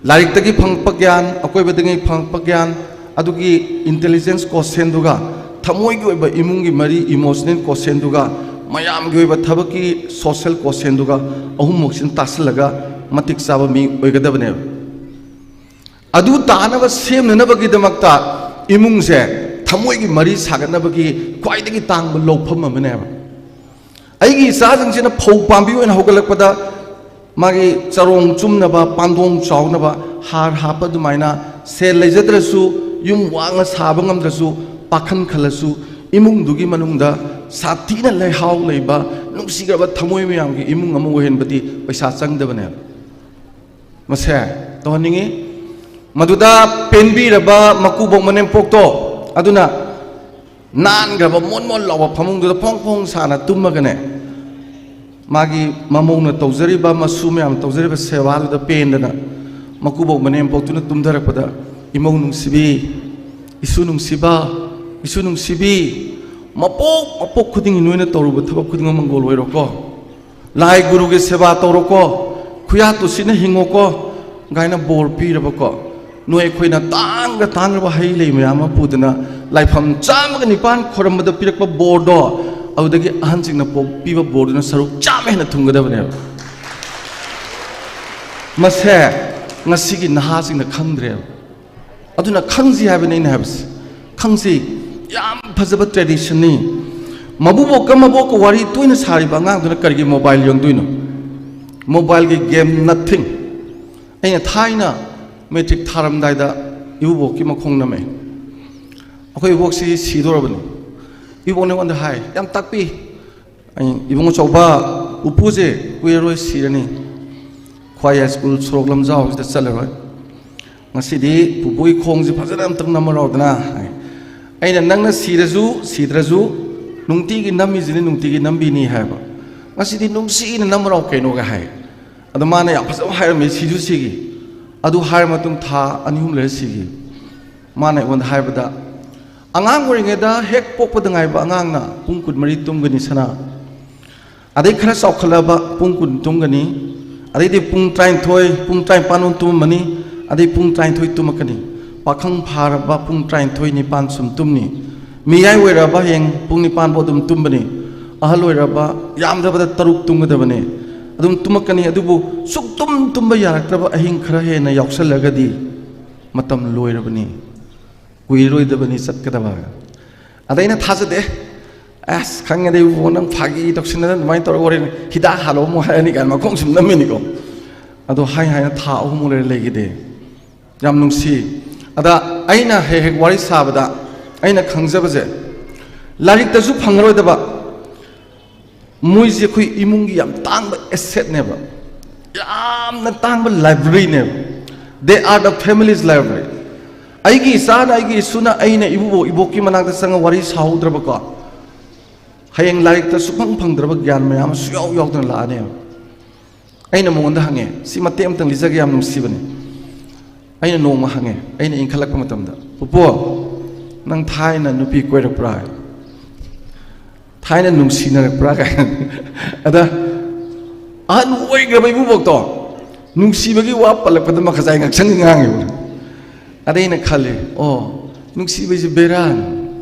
ꯂꯥꯏꯔꯤꯛꯇꯒꯤ ꯐꯪꯉꯛꯄ ꯒ꯭ꯌꯥꯟ, ꯑꯀꯣꯏꯕꯗꯒꯤ ꯐꯪꯉꯛꯄ ꯒ꯭ꯌꯥꯟ, ꯑꯗꯨꯒꯤ ꯏꯟꯇꯦꯂꯤꯖꯦꯟꯁ ꯀꯣꯁꯦꯟꯗꯨꯒ, ꯊꯃꯣꯏꯒꯤ ꯑꯣꯏꯕ ꯏꯃꯨꯡꯒꯤ ꯃꯔꯤ, ꯏꯃꯣꯁꯅꯦꯜ ꯀꯣꯁꯦꯟꯗꯨꯒ, ꯃꯌꯥꯝꯒꯤ ꯑꯣꯏꯕ ꯊꯕꯛꯀꯤ ꯁꯣꯁꯦꯜ ꯀꯣꯁꯦꯟꯗꯨꯒ, ꯑꯍꯨꯝꯃꯛꯁꯤꯅ ꯇꯥꯁꯤꯜꯂꯒ ꯃꯇꯤꯛ ꯆꯥꯕ ꯃꯤ ꯑꯣꯏꯒꯗꯕꯅꯦꯕ꯫ ꯑꯗꯨ ꯇꯥꯅꯕ ꯁꯦꯝꯅꯅꯕꯒꯤꯗꯃꯛꯇ ꯏꯃꯨꯡꯁꯦ ꯊꯃꯣꯏꯒꯤ ꯃꯔꯤ ꯁꯥꯒꯠꯅꯕꯒꯤ ꯈ꯭ꯋꯥꯏꯗꯒꯤ ꯇꯥꯡꯕ ꯂꯧꯐꯝ ꯑꯃꯅꯦꯕ꯫ ꯑꯩꯒꯤ ꯏꯆꯥꯁꯤꯡꯁꯤꯅ ꯐꯧ ꯄꯥꯝꯕꯤ ꯑꯣꯏꯅ ꯍꯧꯒꯠꯂꯛꯄꯗ, ꯃꯥꯒꯤ ꯆꯔꯣꯡ ꯆꯨꯝꯅꯕ, ꯄꯥꯟꯗꯣꯡ ꯆꯥꯎꯅꯕ ꯍꯥꯔ ꯍꯥꯞꯄ ꯑꯗꯨꯃꯥꯏꯅ, ꯁꯦꯜ ꯂꯩꯖꯗ꯭ꯔꯁꯨ, ꯌꯨꯝ ꯋꯥꯡꯅ ꯁꯥꯕ ꯉꯝꯗ꯭ꯔꯁꯨ, ꯄꯥꯈꯟ ꯈꯜꯂꯁꯨ, ꯏꯃꯨꯡꯗꯨꯒꯤ ꯃꯅꯨꯡꯗ ꯁꯥꯊꯤꯅ ꯂꯩꯍꯥꯎ ꯂꯩꯕ, ꯅꯨꯡꯁꯤꯈ꯭ꯔꯕ ꯊꯃꯣꯏ ꯃꯌꯥꯝꯒꯤ ꯏꯃꯨꯡ ꯑꯃ ꯑꯣꯏꯍꯟꯕꯗꯤ ꯄꯩꯁꯥ ꯆꯪꯗꯕꯅꯦꯕ꯫ ꯃꯁꯦ ꯇꯧꯍꯟꯅꯤꯡꯉꯤ꯫ ꯃꯗꯨꯗ ꯄꯦꯟꯕꯤꯔꯕ ꯃꯀꯨꯕꯣꯛ ꯃꯅꯦꯝꯄꯣꯛꯇꯣ, ꯑꯗꯨꯅ ꯅꯥꯟꯈ꯭ꯔꯕ ꯃꯣꯟ ꯃꯣꯟ ꯂꯥꯎꯕ ꯐꯃꯨꯡꯗꯨꯗ ꯐꯣꯡ ꯐꯣꯡ ꯁꯥꯅ ꯇꯨꯝꯃꯒꯅꯦ, ꯃꯥꯒꯤ ꯃꯃꯧꯅ ꯇꯧꯖꯔꯤꯕ, ꯃꯁꯨ ꯃꯌꯥꯝꯅ ꯇꯧꯖꯔꯤꯕ ꯁꯦꯕꯥꯗꯨꯗ ꯄꯦꯟꯗꯅ ꯃꯀꯨꯕꯣꯛ ꯃꯅꯦꯝꯄꯣꯛꯇꯨꯅ ꯇꯨꯝꯊꯔꯛꯄꯗ, "ꯏꯃꯧ ꯅꯨꯡꯁꯤꯕꯤ, ꯏꯁꯨ ꯅꯨꯡꯁꯤꯕ, ꯏꯁꯨ ꯅꯨꯡꯁꯤꯕꯤ, ꯃꯄꯣꯛ ꯃꯄꯣꯛ ꯈꯨꯗꯤꯡꯒꯤ ꯅꯣꯏꯅ ꯇꯧꯔꯨꯕ ꯊꯕꯛ ꯈꯨꯗꯤꯡꯃꯛ ꯃꯪꯒꯣꯜ ꯑꯣꯏꯔꯣꯀꯣ, ꯂꯥꯏ ꯒꯨꯔꯨꯒꯤ ꯁꯦꯕꯥ ꯇꯧꯔꯣꯀꯣ, ꯈꯨꯌꯥ ꯇꯨꯁꯤꯅ ꯍꯤꯡꯉꯣꯀꯣ" ꯀꯥꯏꯅ ꯕꯣꯔ ꯄꯤꯔꯕꯀꯣ꯫ ꯅꯣꯏ ꯑꯩꯈꯣꯏꯅ ꯇꯥꯡꯒ ꯇꯥꯡꯈ꯭ꯔꯕ ꯍꯩ ꯂꯩ ꯃꯌꯥꯝ ꯑꯃ ꯄꯨꯗꯨꯅ ꯂꯥꯏꯐꯝ ꯆꯥꯝꯃꯒ ꯅꯤꯄꯥꯟ ꯈꯣꯏꯔꯝꯕꯗ ꯄꯤꯔꯛꯄ ꯕꯣꯔꯗꯣ, ꯑꯗꯨꯗꯒꯤ ꯑꯍꯟꯁꯤꯡꯅ ꯄꯣ-, ꯄꯤꯕ ꯕꯣꯔꯗꯨꯅ ꯁꯔꯨꯛ ꯆꯥꯝꯃ ꯍꯦꯟꯅ ꯊꯨꯡꯒꯗꯕꯅꯦꯕ꯫ ꯃꯁꯦ ꯉꯁꯤꯒꯤ ꯅꯍꯥꯁꯤꯡꯅ ꯈꯪꯗ꯭ꯔꯦꯕ꯫ ꯑꯗꯨꯅ ꯈꯪꯁꯤ ꯍꯥꯏꯕꯅꯤ ꯑꯩꯅ ꯍꯥꯏꯕꯁꯦ꯫ ꯈꯪꯁꯤ꯫ ꯌꯥꯝ ꯐꯖꯕ traditionꯅꯤ꯫ ꯃꯕꯨꯕꯣꯛꯀ ꯃꯕꯣꯛꯀ ꯋꯥꯔꯤ ꯇꯣꯏꯅ ꯁꯥꯔꯤꯕ ꯑꯉꯥꯡꯗꯨꯅ ꯀꯔꯤꯒꯤ mobile ꯌꯦꯡꯗꯣꯏꯅꯣ? Mobileꯒꯤ game, nothing꯫ ꯑꯩꯅ ꯊꯥꯏꯅ matric ꯊꯥꯔꯝꯗꯥꯏꯗ ꯏꯕꯨꯕꯣꯛꯀꯤ ꯃꯈꯣꯡ ꯅꯝꯃꯦ꯫ ꯑꯩꯈꯣꯏ ꯏꯕꯣꯛꯁꯤ ꯁꯤꯗꯣꯔꯕꯅꯤ꯫ ꯏꯕꯣꯛꯅ ꯑꯩꯉꯣꯟꯗ ꯍꯥꯏ, ꯌꯥꯝ ꯇꯥꯛꯄꯤ꯫ ꯑꯩ, "ꯏꯕꯨꯡ ꯑꯆꯧꯕ, ꯎꯄꯨꯁꯦ ꯀꯨꯏꯔꯔꯣꯏ ꯁꯤꯔꯅꯤ꯫ ꯈ꯭ꯋꯥꯏ ꯍꯥꯏ ꯁ꯭ꯀꯨꯜ ꯁꯣꯔꯣꯛ ꯂꯝꯖꯥꯎꯁꯤꯗ ꯆꯠꯂꯔꯣꯏ꯫ ꯉꯁꯤꯗꯤ ꯄꯨꯄꯨꯒꯤ ꯈꯣꯡꯁꯦ ꯐꯖꯅ ꯑꯝꯇꯪ ꯅꯝꯃꯔꯥꯎꯗꯅ" ꯍꯥꯏ꯫ ꯑꯩꯅ, "ꯅꯪꯅ ꯁꯤꯔꯁꯨ ꯁꯤꯗ꯭ꯔꯁꯨ ꯅꯨꯡꯇꯤꯒꯤ ꯅꯝꯃꯤꯁꯤꯅꯤ, ꯅꯨꯡꯇꯤꯒꯤ ꯅꯝꯕꯤꯅꯤ" ꯍꯥꯏꯕ꯫ "ꯉꯁꯤꯗꯤ ꯅꯨꯡꯁꯤꯅ ꯅꯝꯃꯔꯥꯎ ꯀꯩꯅꯣꯒ" ꯍꯥꯏ꯫ ꯑꯗꯣ ꯃꯥꯅ ꯌꯥꯝ ꯐꯖꯕ ꯍꯥꯏꯔꯝꯃꯤ, ꯁꯤꯁꯨ ꯁꯤꯈꯤ꯫ ꯑꯗꯨ ꯍꯥꯏꯔ ꯃꯇꯨꯡ ꯊꯥ ꯑꯅꯤ ꯑꯍꯨꯝ ꯂꯩꯔ ꯁꯤꯈꯤ꯫ ꯃꯥꯅ ꯑꯩꯉꯣꯟꯗ ꯍꯥꯏꯕꯗ, ꯑꯉꯥꯡ ꯑꯣꯏꯔꯤꯉꯩꯗ ꯍꯦꯛ ꯄꯣꯛꯄꯗ ꯉꯥꯏꯕ ꯑꯉꯥꯡꯅ ꯄꯨꯡ ꯀꯨꯟꯃꯔꯤ ꯇꯨꯝꯒꯅꯤ ꯁꯅꯥ, ꯑꯗꯩ ꯈꯔ ꯆꯥꯎꯈꯠꯂꯛꯑꯕ ꯄꯨꯡ ꯀꯨꯟ ꯇꯨꯝꯒꯅꯤ, ꯑꯗꯩꯗꯤ ꯄꯨꯡ ꯇꯔꯥꯅꯤꯊꯣꯏ, ꯄꯨꯡ ꯇꯔꯥꯅꯤꯄꯥꯟ ꯇꯨꯝꯃꯅꯤ, ꯑꯗꯩ ꯄꯨꯡ ꯇꯔꯥꯅꯤꯊꯣꯏ ꯇꯨꯝꯃꯛꯀꯅꯤ꯫ ꯄꯥꯈꯪ ꯐꯥꯔꯕ ꯄꯨꯡ ꯇꯔꯥꯅꯤꯊꯣꯏ ꯅꯤꯄꯥꯟ ꯁꯨꯝ ꯇꯨꯝꯅꯤ꯫ ꯃꯤꯌꯥꯏ ꯑꯣꯏꯔꯕ ꯍꯌꯦꯡ ꯄꯨꯡ ꯅꯤꯄꯥꯟ ꯐꯥꯎ ꯑꯗꯨꯝ ꯇꯨꯝꯕꯅꯤ꯫ ꯑꯍꯜ ꯑꯣꯏꯔꯕ ꯌꯥꯝꯗ꯭ꯔꯕꯗ ꯇꯔꯨꯛ ꯇꯨꯝꯒꯗꯕꯅꯤ꯫ ꯑꯗꯨꯝ ꯇꯨꯝꯃꯛꯀꯅꯤ꯫ ꯑꯗꯨꯕꯨ ꯁꯨꯛꯇꯨꯝ ꯇꯨꯝꯕ ꯌꯥꯔꯛꯇ꯭ꯔꯕ ꯑꯍꯤꯡ ꯈꯔ ꯍꯦꯟꯅ ꯌꯥꯎꯁꯜꯂꯒꯗꯤ ꯃꯇꯝ ꯂꯣꯏꯔꯕꯅꯤ, ꯀꯨꯏꯔꯔꯣꯏꯗꯕꯅꯤ ꯆꯠꯀꯗꯕ꯫ ꯑꯗ ꯑꯩꯅ ꯊꯥꯖꯗꯦ꯫ "ꯑꯁ, ꯈꯪꯉꯦꯗ ꯏꯕꯨꯡꯉꯣ, ꯅꯪ ꯐꯥꯒꯤ ꯇꯧꯁꯤꯟꯅꯗꯅ ꯑꯗꯨꯃꯥꯏꯅ ꯇꯧꯔꯒ ꯍꯣꯔꯦꯟ ꯍꯤꯗꯥꯛ ꯍꯥꯜꯂꯣ ꯑꯃꯨꯛ ꯍꯥꯏꯔꯅꯤ" ꯀꯥꯏꯅ ꯃꯈꯣꯡ ꯁꯨꯝ ꯅꯝꯃꯤꯅꯤꯀꯣ꯫ ꯑꯗꯣ ꯍꯥꯏ ꯍꯥꯏꯅ ꯊꯥ ꯑꯍꯨꯝꯃꯨꯛ ꯂꯩꯔ ꯂꯩꯈꯤꯗꯦ꯫ ꯌꯥꯝ ꯅꯨꯡꯁꯤ꯫ ꯑꯗ ꯑꯩꯅ ꯍꯦꯛ ꯍꯦꯛ ꯋꯥꯔꯤ ꯁꯥꯕꯗ ꯑꯩꯅ ꯈꯪꯖꯕꯁꯦ, ꯂꯥꯏꯔꯤꯛꯇꯁꯨ ꯐꯪꯉꯔꯣꯏꯗꯕ, ꯃꯣꯏꯁꯦ ꯑꯩꯈꯣꯏ ꯏꯃꯨꯡꯒꯤ ꯌꯥꯝ ꯇꯥꯡꯕ assetꯅꯦꯕ, ꯌꯥꯝꯅ ꯇꯥꯡꯕ libraryꯅꯦꯕ꯫ They are the family's library꯫ ꯑꯩꯒꯤ ꯏꯆꯥꯅ, ꯑꯩꯒꯤ ꯏꯁꯨꯅ, ꯑꯩꯅ ꯏꯕꯨꯕꯣꯛ ꯏꯕꯣꯛꯀꯤ ꯃꯅꯥꯛꯇ ꯆꯪꯉ ꯋꯥꯔꯤ ꯁꯥꯍꯧꯗ꯭ꯔꯕꯀꯣ, ꯍꯌꯦꯡ ꯂꯥꯏꯔꯤꯛꯇ ꯁꯨꯐꯪ ꯐꯪꯗ꯭ꯔꯕ ꯒ꯭ꯌꯥꯟ ꯃꯌꯥꯝ ꯑꯃ ꯁꯨꯌꯥꯎ ꯌꯥꯎꯗꯅ ꯂꯥꯛꯑꯅꯦꯕ꯫ ꯑꯩꯅ ꯃꯉꯣꯟꯗ ꯍꯪꯉꯦ, ꯁꯤ ꯃꯇꯦꯛ ꯑꯃꯇꯪ ꯂꯤꯖꯒꯦ, ꯌꯥꯝ ꯅꯨꯡꯁꯤꯕꯅꯤ꯫ ꯑꯩꯅ ꯅꯣꯡꯃ ꯍꯪꯉꯦ, ꯑꯩꯅ ꯏꯟꯈꯠꯂꯛꯄ ꯃꯇꯝꯗ, "ꯄꯨꯄꯨ, ꯅꯪ ꯊꯥꯏꯅ ꯅꯨꯄꯤ ꯀꯣꯏꯔꯛꯄ꯭ꯔꯥ? ꯊꯥꯏꯅ ꯅꯨꯡꯁꯤꯅꯔꯛꯄ꯭ꯔꯥ?" ꯀꯥꯏꯅ꯫ ꯑꯗ ꯑꯍꯟ ꯑꯣꯏꯈ꯭ꯔꯕ ꯏꯕꯨꯕꯣꯛꯇꯣ ꯅꯨꯡꯁꯤꯕꯒꯤ ꯋꯥ ꯄꯜꯂꯛꯄꯗ ꯃꯈꯖꯥꯏ ꯉꯛꯁꯪ ꯉꯥꯡꯉꯦꯕ꯫ ꯑꯗꯩ ꯑꯩꯅ ꯈꯜꯂꯦ, ꯑꯣ, ꯅꯨꯡꯁꯤꯕꯁꯤ ꯕꯦꯔꯥꯅꯤ,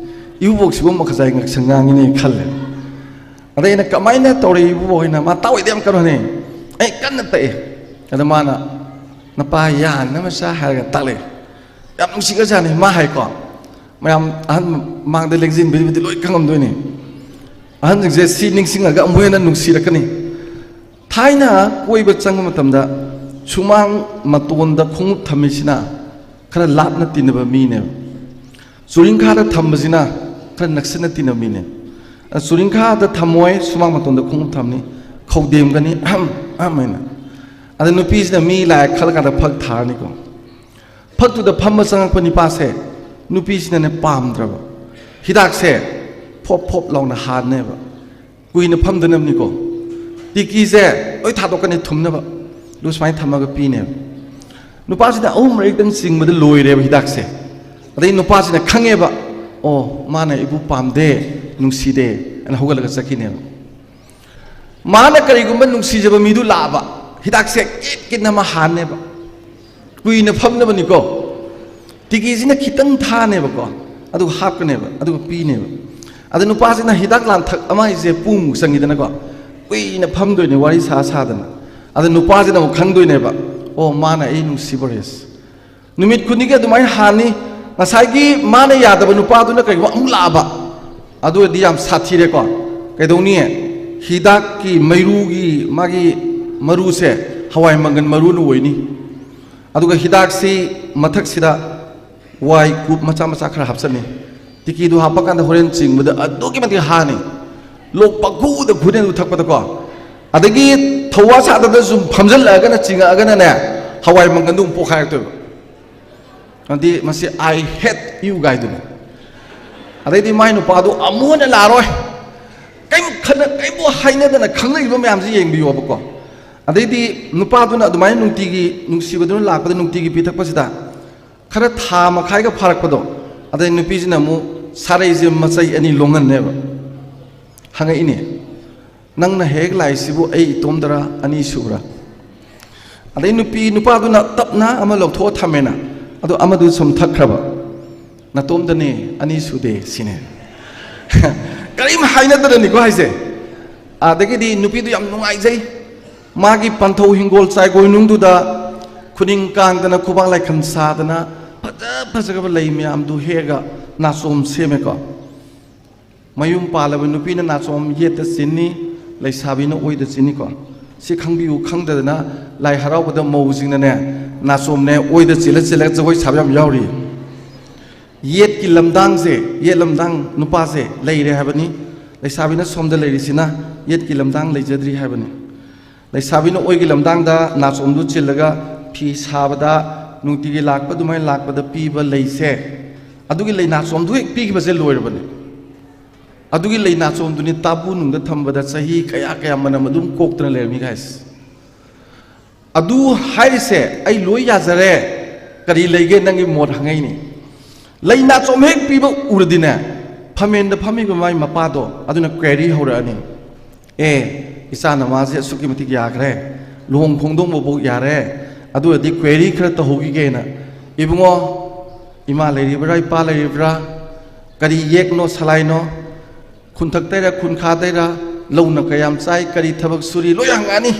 ꯏꯕꯨꯕꯣꯛꯁꯤꯕꯨ ꯃꯈꯖꯥꯏ ꯉꯛꯁꯪ ꯉꯥꯡꯉꯤꯅꯦ ꯈꯜꯂꯦ꯫ ꯑꯗꯩ ꯑꯩꯅ, ꯀꯃꯥꯏꯅ ꯇꯧꯔꯦ ꯏꯕꯨꯕꯣꯛ ꯍꯣꯏꯅ? ꯃꯥ ꯇꯥꯛꯑꯣꯏꯗ ꯌꯥꯝ ꯀꯩꯅꯣꯅꯦ, ꯑꯩ ꯀꯟꯅ ꯇꯛꯑꯦ꯫ ꯑꯗ ꯃꯥꯅ, "ꯅꯄꯥ ꯌꯥꯅꯕ ꯆꯥ" ꯍꯥꯏꯔꯒ ꯇꯥꯛꯂꯛꯑꯦ꯫ ꯌꯥꯝ ꯅꯨꯡꯁꯤꯈ꯭ꯔꯖꯥꯠꯅꯤ ꯃꯥ ꯍꯥꯏꯀꯣ꯫ ꯃꯌꯥꯝ ꯑꯍꯟ ꯃꯥꯡꯗ ꯂꯦꯡꯁꯤꯟꯕꯤꯕꯗꯤ ꯂꯣꯏ ꯈꯪꯉꯝꯗꯣꯏꯅꯤ꯫ ꯑꯍꯟꯁꯤꯡꯁꯦ ꯁꯤ ꯅꯤꯡꯁꯤꯡꯉꯒ ꯑꯃꯨꯛ ꯍꯦꯟꯅ ꯅꯨꯡꯁꯤꯔꯛꯀꯅꯤ꯫ ꯊꯥꯏꯅ ꯀꯣꯏꯕ ꯆꯪꯕ ꯃꯇꯝꯗ ꯁꯨꯃꯥꯡ ꯃꯇꯣꯟꯗ ꯈꯣꯡꯎꯞ ꯊꯝꯃꯤꯁꯤꯅ ꯈꯔ ꯂꯥꯞꯅ ꯇꯤꯟꯅꯕ ꯃꯤꯅꯦꯕ꯫ ꯆꯨꯔꯤꯡꯈꯥꯗ ꯊꯝꯕꯁꯤꯅ ꯈꯔ ꯅꯛꯁꯤꯟꯅ ꯇꯤꯟꯅꯕ ꯃꯤꯅꯦꯕ꯫ ꯑ, ꯆꯨꯔꯤꯡꯈꯥꯗ ꯊꯝꯃꯣꯏ, ꯁꯨꯃꯥꯡ ꯃꯇꯣꯟꯗ ꯈꯣꯡꯎꯞ ꯊꯝꯅꯤ, ꯈꯧꯗꯦꯝꯒꯅꯤ, ꯑꯍꯝ, ꯑꯍꯝ ꯍꯥꯏꯅ꯫ ꯑꯗ ꯅꯨꯄꯤꯁꯤꯅ ꯃꯤ ꯂꯥꯛꯑꯦ ꯈꯜꯂꯀꯥꯟꯗ ꯐꯛ ꯊꯥꯔꯅꯤꯀꯣ꯫ ꯐꯛꯇꯨꯗ ꯐꯝꯕ ꯆꯪꯉꯛꯄ ꯅꯤꯄꯥꯁꯦ ꯅꯨꯄꯤꯁꯤꯅꯅꯦ ꯄꯥꯝꯗ꯭ꯔꯕ꯫ ꯍꯤꯗꯥꯛꯁꯦ ꯐꯣꯞ ꯐꯣꯞ ꯂꯥꯎꯅ ꯍꯥꯟꯅꯦꯕ꯫ ꯀꯨꯏꯅ ꯐꯝꯗꯅꯕꯅꯤꯀꯣ꯫ ꯇꯤꯀꯤꯁꯦ ꯂꯣꯏ ꯊꯥꯗꯣꯛꯀꯅꯤ ꯊꯨꯝꯅꯕ꯫ ꯑꯗꯨ ꯁꯨꯃꯥꯏꯅ ꯊꯝꯃꯒ ꯄꯤꯅꯦꯕ꯫ ꯅꯨꯄꯥꯁꯤꯅ ꯑꯍꯨꯝ ꯃꯔꯤꯛꯇꯪ ꯆꯤꯡꯕꯗ ꯂꯣꯏꯔꯦꯕ ꯍꯤꯗꯥꯛꯁꯦ꯫ ꯑꯗꯩ ꯅꯨꯄꯥꯁꯤꯅ ꯈꯪꯉꯦꯕ, "ꯑꯣ, ꯃꯥꯅ ꯑꯩꯕꯨ ꯄꯥꯝꯗꯦ, ꯅꯨꯡꯁꯤꯗꯦ" ꯍꯥꯏꯅ ꯍꯧꯒꯠꯂꯒ ꯆꯠꯈꯤꯅꯦꯕ꯫ ꯃꯥꯅ ꯀꯔꯤꯒꯨꯝꯕ ꯅꯨꯡꯁꯤꯖꯕ ꯃꯤꯗꯨ ꯂꯥꯛꯑꯕ, ꯍꯤꯗꯥꯛꯁꯦ ꯀꯤꯠ ꯀꯤꯠꯅ ꯑꯃ ꯍꯥꯟꯅꯦꯕ꯫ ꯀꯨꯏꯅ ꯐꯝꯅꯕꯅꯤꯀꯣ꯫ ꯇꯤꯀꯤꯁꯤꯅ ꯈꯤꯇꯪ ꯊꯥꯅꯦꯕꯀꯣ, ꯑꯗꯨꯒ ꯍꯥꯞꯀꯅꯦꯕ, ꯑꯗꯨꯒ ꯄꯤꯅꯦꯕ꯫ ꯑꯗ ꯅꯨꯄꯥꯁꯤꯅ ꯍꯤꯗꯥꯛ ꯂꯥꯡꯊꯛ ꯑꯃ ꯍꯥꯏꯁꯦ ꯄꯨꯡꯃꯨꯛ ꯆꯪꯉꯤꯗꯅꯀꯣ, ꯀꯨꯏꯅ ꯐꯝꯗꯣꯏꯅꯦ ꯋꯥꯔꯤ ꯁꯥ ꯁꯥꯗꯅ꯫ ꯑꯗ ꯅꯨꯄꯥꯁꯤꯅ ꯑꯃꯨꯛ ꯈꯪꯗꯣꯏꯅꯦꯕ, "ꯑꯣ, ꯃꯥꯅ ꯑꯩ ꯅꯨꯡꯁꯤꯕ ꯔꯦꯁ"꯫ ꯅꯨꯃꯤꯠ ꯈꯨꯗꯤꯡꯒꯤ ꯑꯗꯨꯃꯥꯏꯅ ꯍꯥꯟꯅꯤ꯫ ꯉꯁꯥꯏꯒꯤ ꯃꯥꯅ ꯌꯥꯗꯕ ꯅꯨꯄꯥꯗꯨꯅ ꯀꯩꯒꯨꯝꯕ ꯑꯃꯨꯛ ꯂꯥꯛꯑꯕ, ꯑꯗꯨ ꯑꯣꯏꯔꯗꯤ ꯌꯥꯝ ꯁꯥꯊꯤꯔꯦꯀꯣ꯫ ꯀꯩꯗꯧꯅꯤ? ꯍꯤꯗꯥꯛꯀꯤ ꯃꯩꯔꯨꯒꯤ ꯃꯥꯒꯤ ꯃꯔꯨꯁꯦ ꯍꯋꯥꯏ ꯃꯪꯒꯟ ꯃꯔꯨꯅ ꯑꯣꯏꯅꯤ꯫ ꯑꯗꯨꯒ ꯍꯤꯗꯥꯛꯁꯤ ꯃꯊꯛꯁꯤꯗ ꯋꯥꯏ ꯀꯨꯞ ꯃꯆꯥ ꯃꯆꯥ ꯈꯔ ꯍꯥꯞꯆꯟꯅꯤ꯫ ꯇꯤꯀꯤꯗꯨ ꯍꯥꯞꯄꯀꯥꯟꯗ ꯍꯣꯔꯦꯟ ꯆꯤꯡꯕꯗ ꯑꯗꯨꯛꯀꯤ ꯃꯇꯤꯛ ꯍꯥꯅꯤ꯫ ꯂꯣꯛ ꯄꯪꯈꯨꯗ ꯈꯨꯅꯤ ꯑꯗꯨ ꯊꯛꯄꯗꯀꯣ꯫ ꯑꯗꯒꯤ ꯊꯧꯋꯥ ꯁꯥꯗꯗ ꯁꯨꯝ ꯐꯝꯖꯜꯂꯛꯑꯒꯅ, ꯆꯤꯡꯉꯛꯑꯒꯅꯅꯦ, ꯍꯋꯥꯏ ꯃꯪꯒꯟꯗꯨ ꯑꯃꯨꯛ ꯄꯣꯛꯈꯥꯏꯔꯛꯇꯣꯏꯕ꯫ ꯑꯗꯤ ꯃꯁꯤ "I hate you" ꯒꯥꯏꯗꯨꯅꯤ꯫ ꯑꯗꯩꯗꯤ ꯃꯥꯏ ꯅꯨꯄꯥꯗꯨ ꯑꯃꯨꯛ ꯍꯟꯅ ꯂꯥꯛꯑꯔꯣꯏ꯫ ꯀꯩꯝ ꯈꯟꯅ, ꯀꯩꯝꯕꯨ ꯍꯥꯏꯅꯗꯅ ꯈꯪꯅꯔꯤꯕ ꯃꯌꯥꯝꯁꯤ ꯌꯦꯡꯕꯤꯌꯣꯕꯀꯣ꯫ ꯑꯗꯩꯗꯤ ꯅꯨꯄꯥꯗꯨꯅ ꯑꯗꯨꯃꯥꯏꯅ ꯅꯨꯡꯇꯤꯒꯤ, ꯅꯨꯡꯁꯤꯕꯗꯨꯅ ꯂꯥꯛꯄꯗ ꯅꯨꯡꯇꯤꯒꯤ ꯄꯤꯊꯛꯄꯁꯤꯗ ꯈꯔ ꯊꯥ ꯃꯈꯥꯏꯒ ꯐꯥꯔꯛꯄꯗꯣ, ꯑꯗꯩ ꯅꯨꯄꯤꯁꯤꯅ ꯑꯃꯨꯛ ꯁꯥꯔꯩꯁꯦ ꯃꯆꯩ ꯑꯅꯤ ꯂꯣꯡꯍꯟꯅꯦꯕ꯫ ꯍꯪꯉꯛꯏꯅꯦ, "ꯅꯪꯅ ꯍꯦꯛ ꯂꯥꯛꯏꯁꯤꯕꯨ ꯑꯩ ꯏꯇꯣꯝꯗꯔ, ꯑꯅꯤ ꯁꯨꯕ꯭ꯔꯥ?" ꯑꯗꯩ ꯅꯨꯄꯤ, ꯅꯨꯄꯥꯗꯨꯅ ꯇꯞꯅ ꯑꯃ ꯂꯧꯊꯣꯛꯑ ꯊꯝꯃꯦꯅ, ꯑꯗꯣ ꯑꯃꯗꯨ ꯁꯨꯝ ꯊꯛꯈ꯭ꯔꯕ, "ꯅꯇꯣꯝꯗꯅꯦ, ꯑꯅꯤ ꯁꯨꯗꯦ" ꯁꯤꯅꯦ꯫ ꯀꯔꯤꯝ ꯍꯥꯏꯅꯗꯅꯅꯤꯀꯣ ꯍꯥꯏꯁꯦ꯫ ꯑꯗꯒꯤꯗꯤ ꯅꯨꯄꯤꯗꯨ ꯌꯥꯝ ꯅꯨꯡꯉꯥꯏꯖꯩ, ꯃꯥꯒꯤ ꯄꯟꯊꯧ ꯍꯤꯡꯒꯣꯜ ꯆꯥꯏꯒꯣꯏꯅꯨꯡꯗꯨꯗ ꯈꯨꯅꯤꯡ ꯀꯥꯡꯗꯅ, ꯈꯨꯕꯥꯛ ꯂꯥꯏꯈꯝ ꯁꯥꯗꯅ, ꯐꯖ ꯐꯖꯈ꯭ꯔꯕ ꯂꯩ ꯃꯌꯥꯝꯗꯨ ꯍꯦꯛꯑꯒ ꯅꯥꯆꯣꯝ ꯁꯦꯝꯃꯦꯀꯣ꯫ ꯃꯌꯨꯝ ꯄꯥꯜꯂꯕ ꯅꯨꯄꯤꯅ ꯅꯥꯆꯣꯝ ꯌꯦꯠꯇ ꯆꯤꯟꯅꯤ, ꯂꯩꯁꯥꯕꯤꯅ ꯑꯣꯏꯗ ꯆꯤꯟꯅꯤꯀꯣ꯫ ꯁꯤ ꯈꯪꯕꯤꯌꯨ ꯈꯪꯗꯗꯅ ꯂꯥꯏ ꯍꯔꯥꯎꯕꯗ ꯃꯧꯁꯤꯡꯅꯅꯦ, ꯅꯥꯆꯣꯝꯅꯦ ꯑꯣꯏꯗ ꯆꯤꯜꯂ ꯆꯤꯜꯂꯒ ꯖꯒꯣꯏ ꯁꯥꯕ ꯌꯥꯝ ꯌꯥꯎꯔꯤ꯫ ꯌꯦꯠꯀꯤ ꯂꯝꯗꯥꯡꯁꯦ, ꯌꯦꯠ ꯂꯝꯗꯥꯡ ꯅꯨꯄꯥꯁꯦ ꯂꯩꯔꯦ ꯍꯥꯏꯕꯅꯤ, ꯂꯩꯁꯥꯕꯤꯅ ꯁꯣꯝꯗ ꯂꯩꯔꯤꯁꯤꯅ ꯌꯦꯠꯀꯤ ꯂꯝꯗꯥꯡ ꯂꯩꯖꯗ꯭ꯔꯤ ꯍꯥꯏꯕꯅꯤ꯫ ꯂꯩꯁꯥꯕꯤꯅ ꯑꯣꯏꯒꯤ ꯂꯝꯗꯥꯡꯗ ꯅꯥꯆꯣꯝꯗꯨ ꯆꯤꯜꯂꯒ ꯐꯤ ꯁꯥꯕꯗ, ꯅꯨꯡꯇꯤꯒꯤ ꯂꯥꯛꯄ ꯑꯗꯨꯃꯥꯏꯅ ꯂꯥꯛꯄꯗ ꯄꯤꯕ ꯂꯩꯁꯦ, ꯑꯗꯨꯒꯤ ꯂꯩ ꯅꯥꯆꯣꯝꯗꯨ ꯍꯦꯛ ꯄꯤꯈꯤꯕꯁꯦ ꯂꯣꯏꯔꯕꯅꯤ꯫ ꯑꯗꯨꯒꯤ ꯂꯩ ꯅꯥꯆꯣꯝꯗꯨꯅꯤ ꯇꯥꯕꯨ ꯅꯨꯡꯗ ꯊꯝꯕꯗ ꯆꯍꯤ ꯀꯌꯥ ꯀꯌꯥ ꯃꯅꯝ ꯑꯗꯨꯝ ꯀꯣꯛꯇꯅ ꯂꯩꯔꯝꯃꯤ ꯒꯥꯏꯁ꯫ ꯑꯗꯨ ꯍꯥꯏꯔꯤꯁꯦ, "ꯑꯩ ꯂꯣꯏ ꯌꯥꯖꯔꯦ, ꯀꯔꯤ ꯂꯩꯒꯦ?" ꯅꯪꯒꯤ ꯃꯣꯠ ꯍꯪꯉꯛꯏꯅꯤ꯫ ꯂꯩ ꯅꯥꯆꯣꯝ ꯍꯦꯛ ꯄꯤꯕ ꯎꯔꯗꯤꯅꯦ, ꯐꯝꯃꯦꯟꯗ ꯐꯝꯃꯤꯕ ꯃꯥꯏ ꯃꯄꯥꯗꯣ ꯑꯗꯨꯅ ꯀ꯭ꯋꯦꯔꯤ ꯍꯧꯔꯛꯑꯅꯤ꯫ "ꯑꯦ, ꯏꯆꯥ ꯅꯃꯥꯁꯦ ꯑꯁꯨꯛꯀꯤ ꯃꯇꯤꯛ ꯌꯥꯈ꯭ꯔꯦ, ꯂꯨꯍꯣꯡ ꯈꯣꯡꯗꯣꯡꯕꯐꯥꯎ ꯌꯥꯔꯦ, ꯑꯗꯨ ꯑꯣꯏꯔꯗꯤ ꯀ꯭ꯋꯦꯔꯤ ꯈꯔ ꯇꯧꯍꯧꯈꯤꯒꯦꯅ꯫ ꯏꯕꯨꯡꯉꯣ, ꯏꯃꯥ ꯂꯩꯔꯤꯕ꯭ꯔꯥ, ꯏꯄꯥ ꯂꯩꯔꯤꯕ꯭ꯔꯥ, ꯀꯔꯤ ꯌꯦꯛꯅꯣ ꯁꯂꯥꯏꯅꯣ, ꯈꯨꯟꯊꯛꯇꯩꯔ ꯈꯨꯟꯈꯥꯗꯩꯔ, ꯂꯧꯅ ꯀꯌꯥꯝ ꯆꯥꯏ, ꯀꯔꯤ ꯊꯕꯛ ꯁꯨꯔꯤ?" ꯂꯣꯏ ꯍꯪꯉꯛꯑꯅꯤ꯫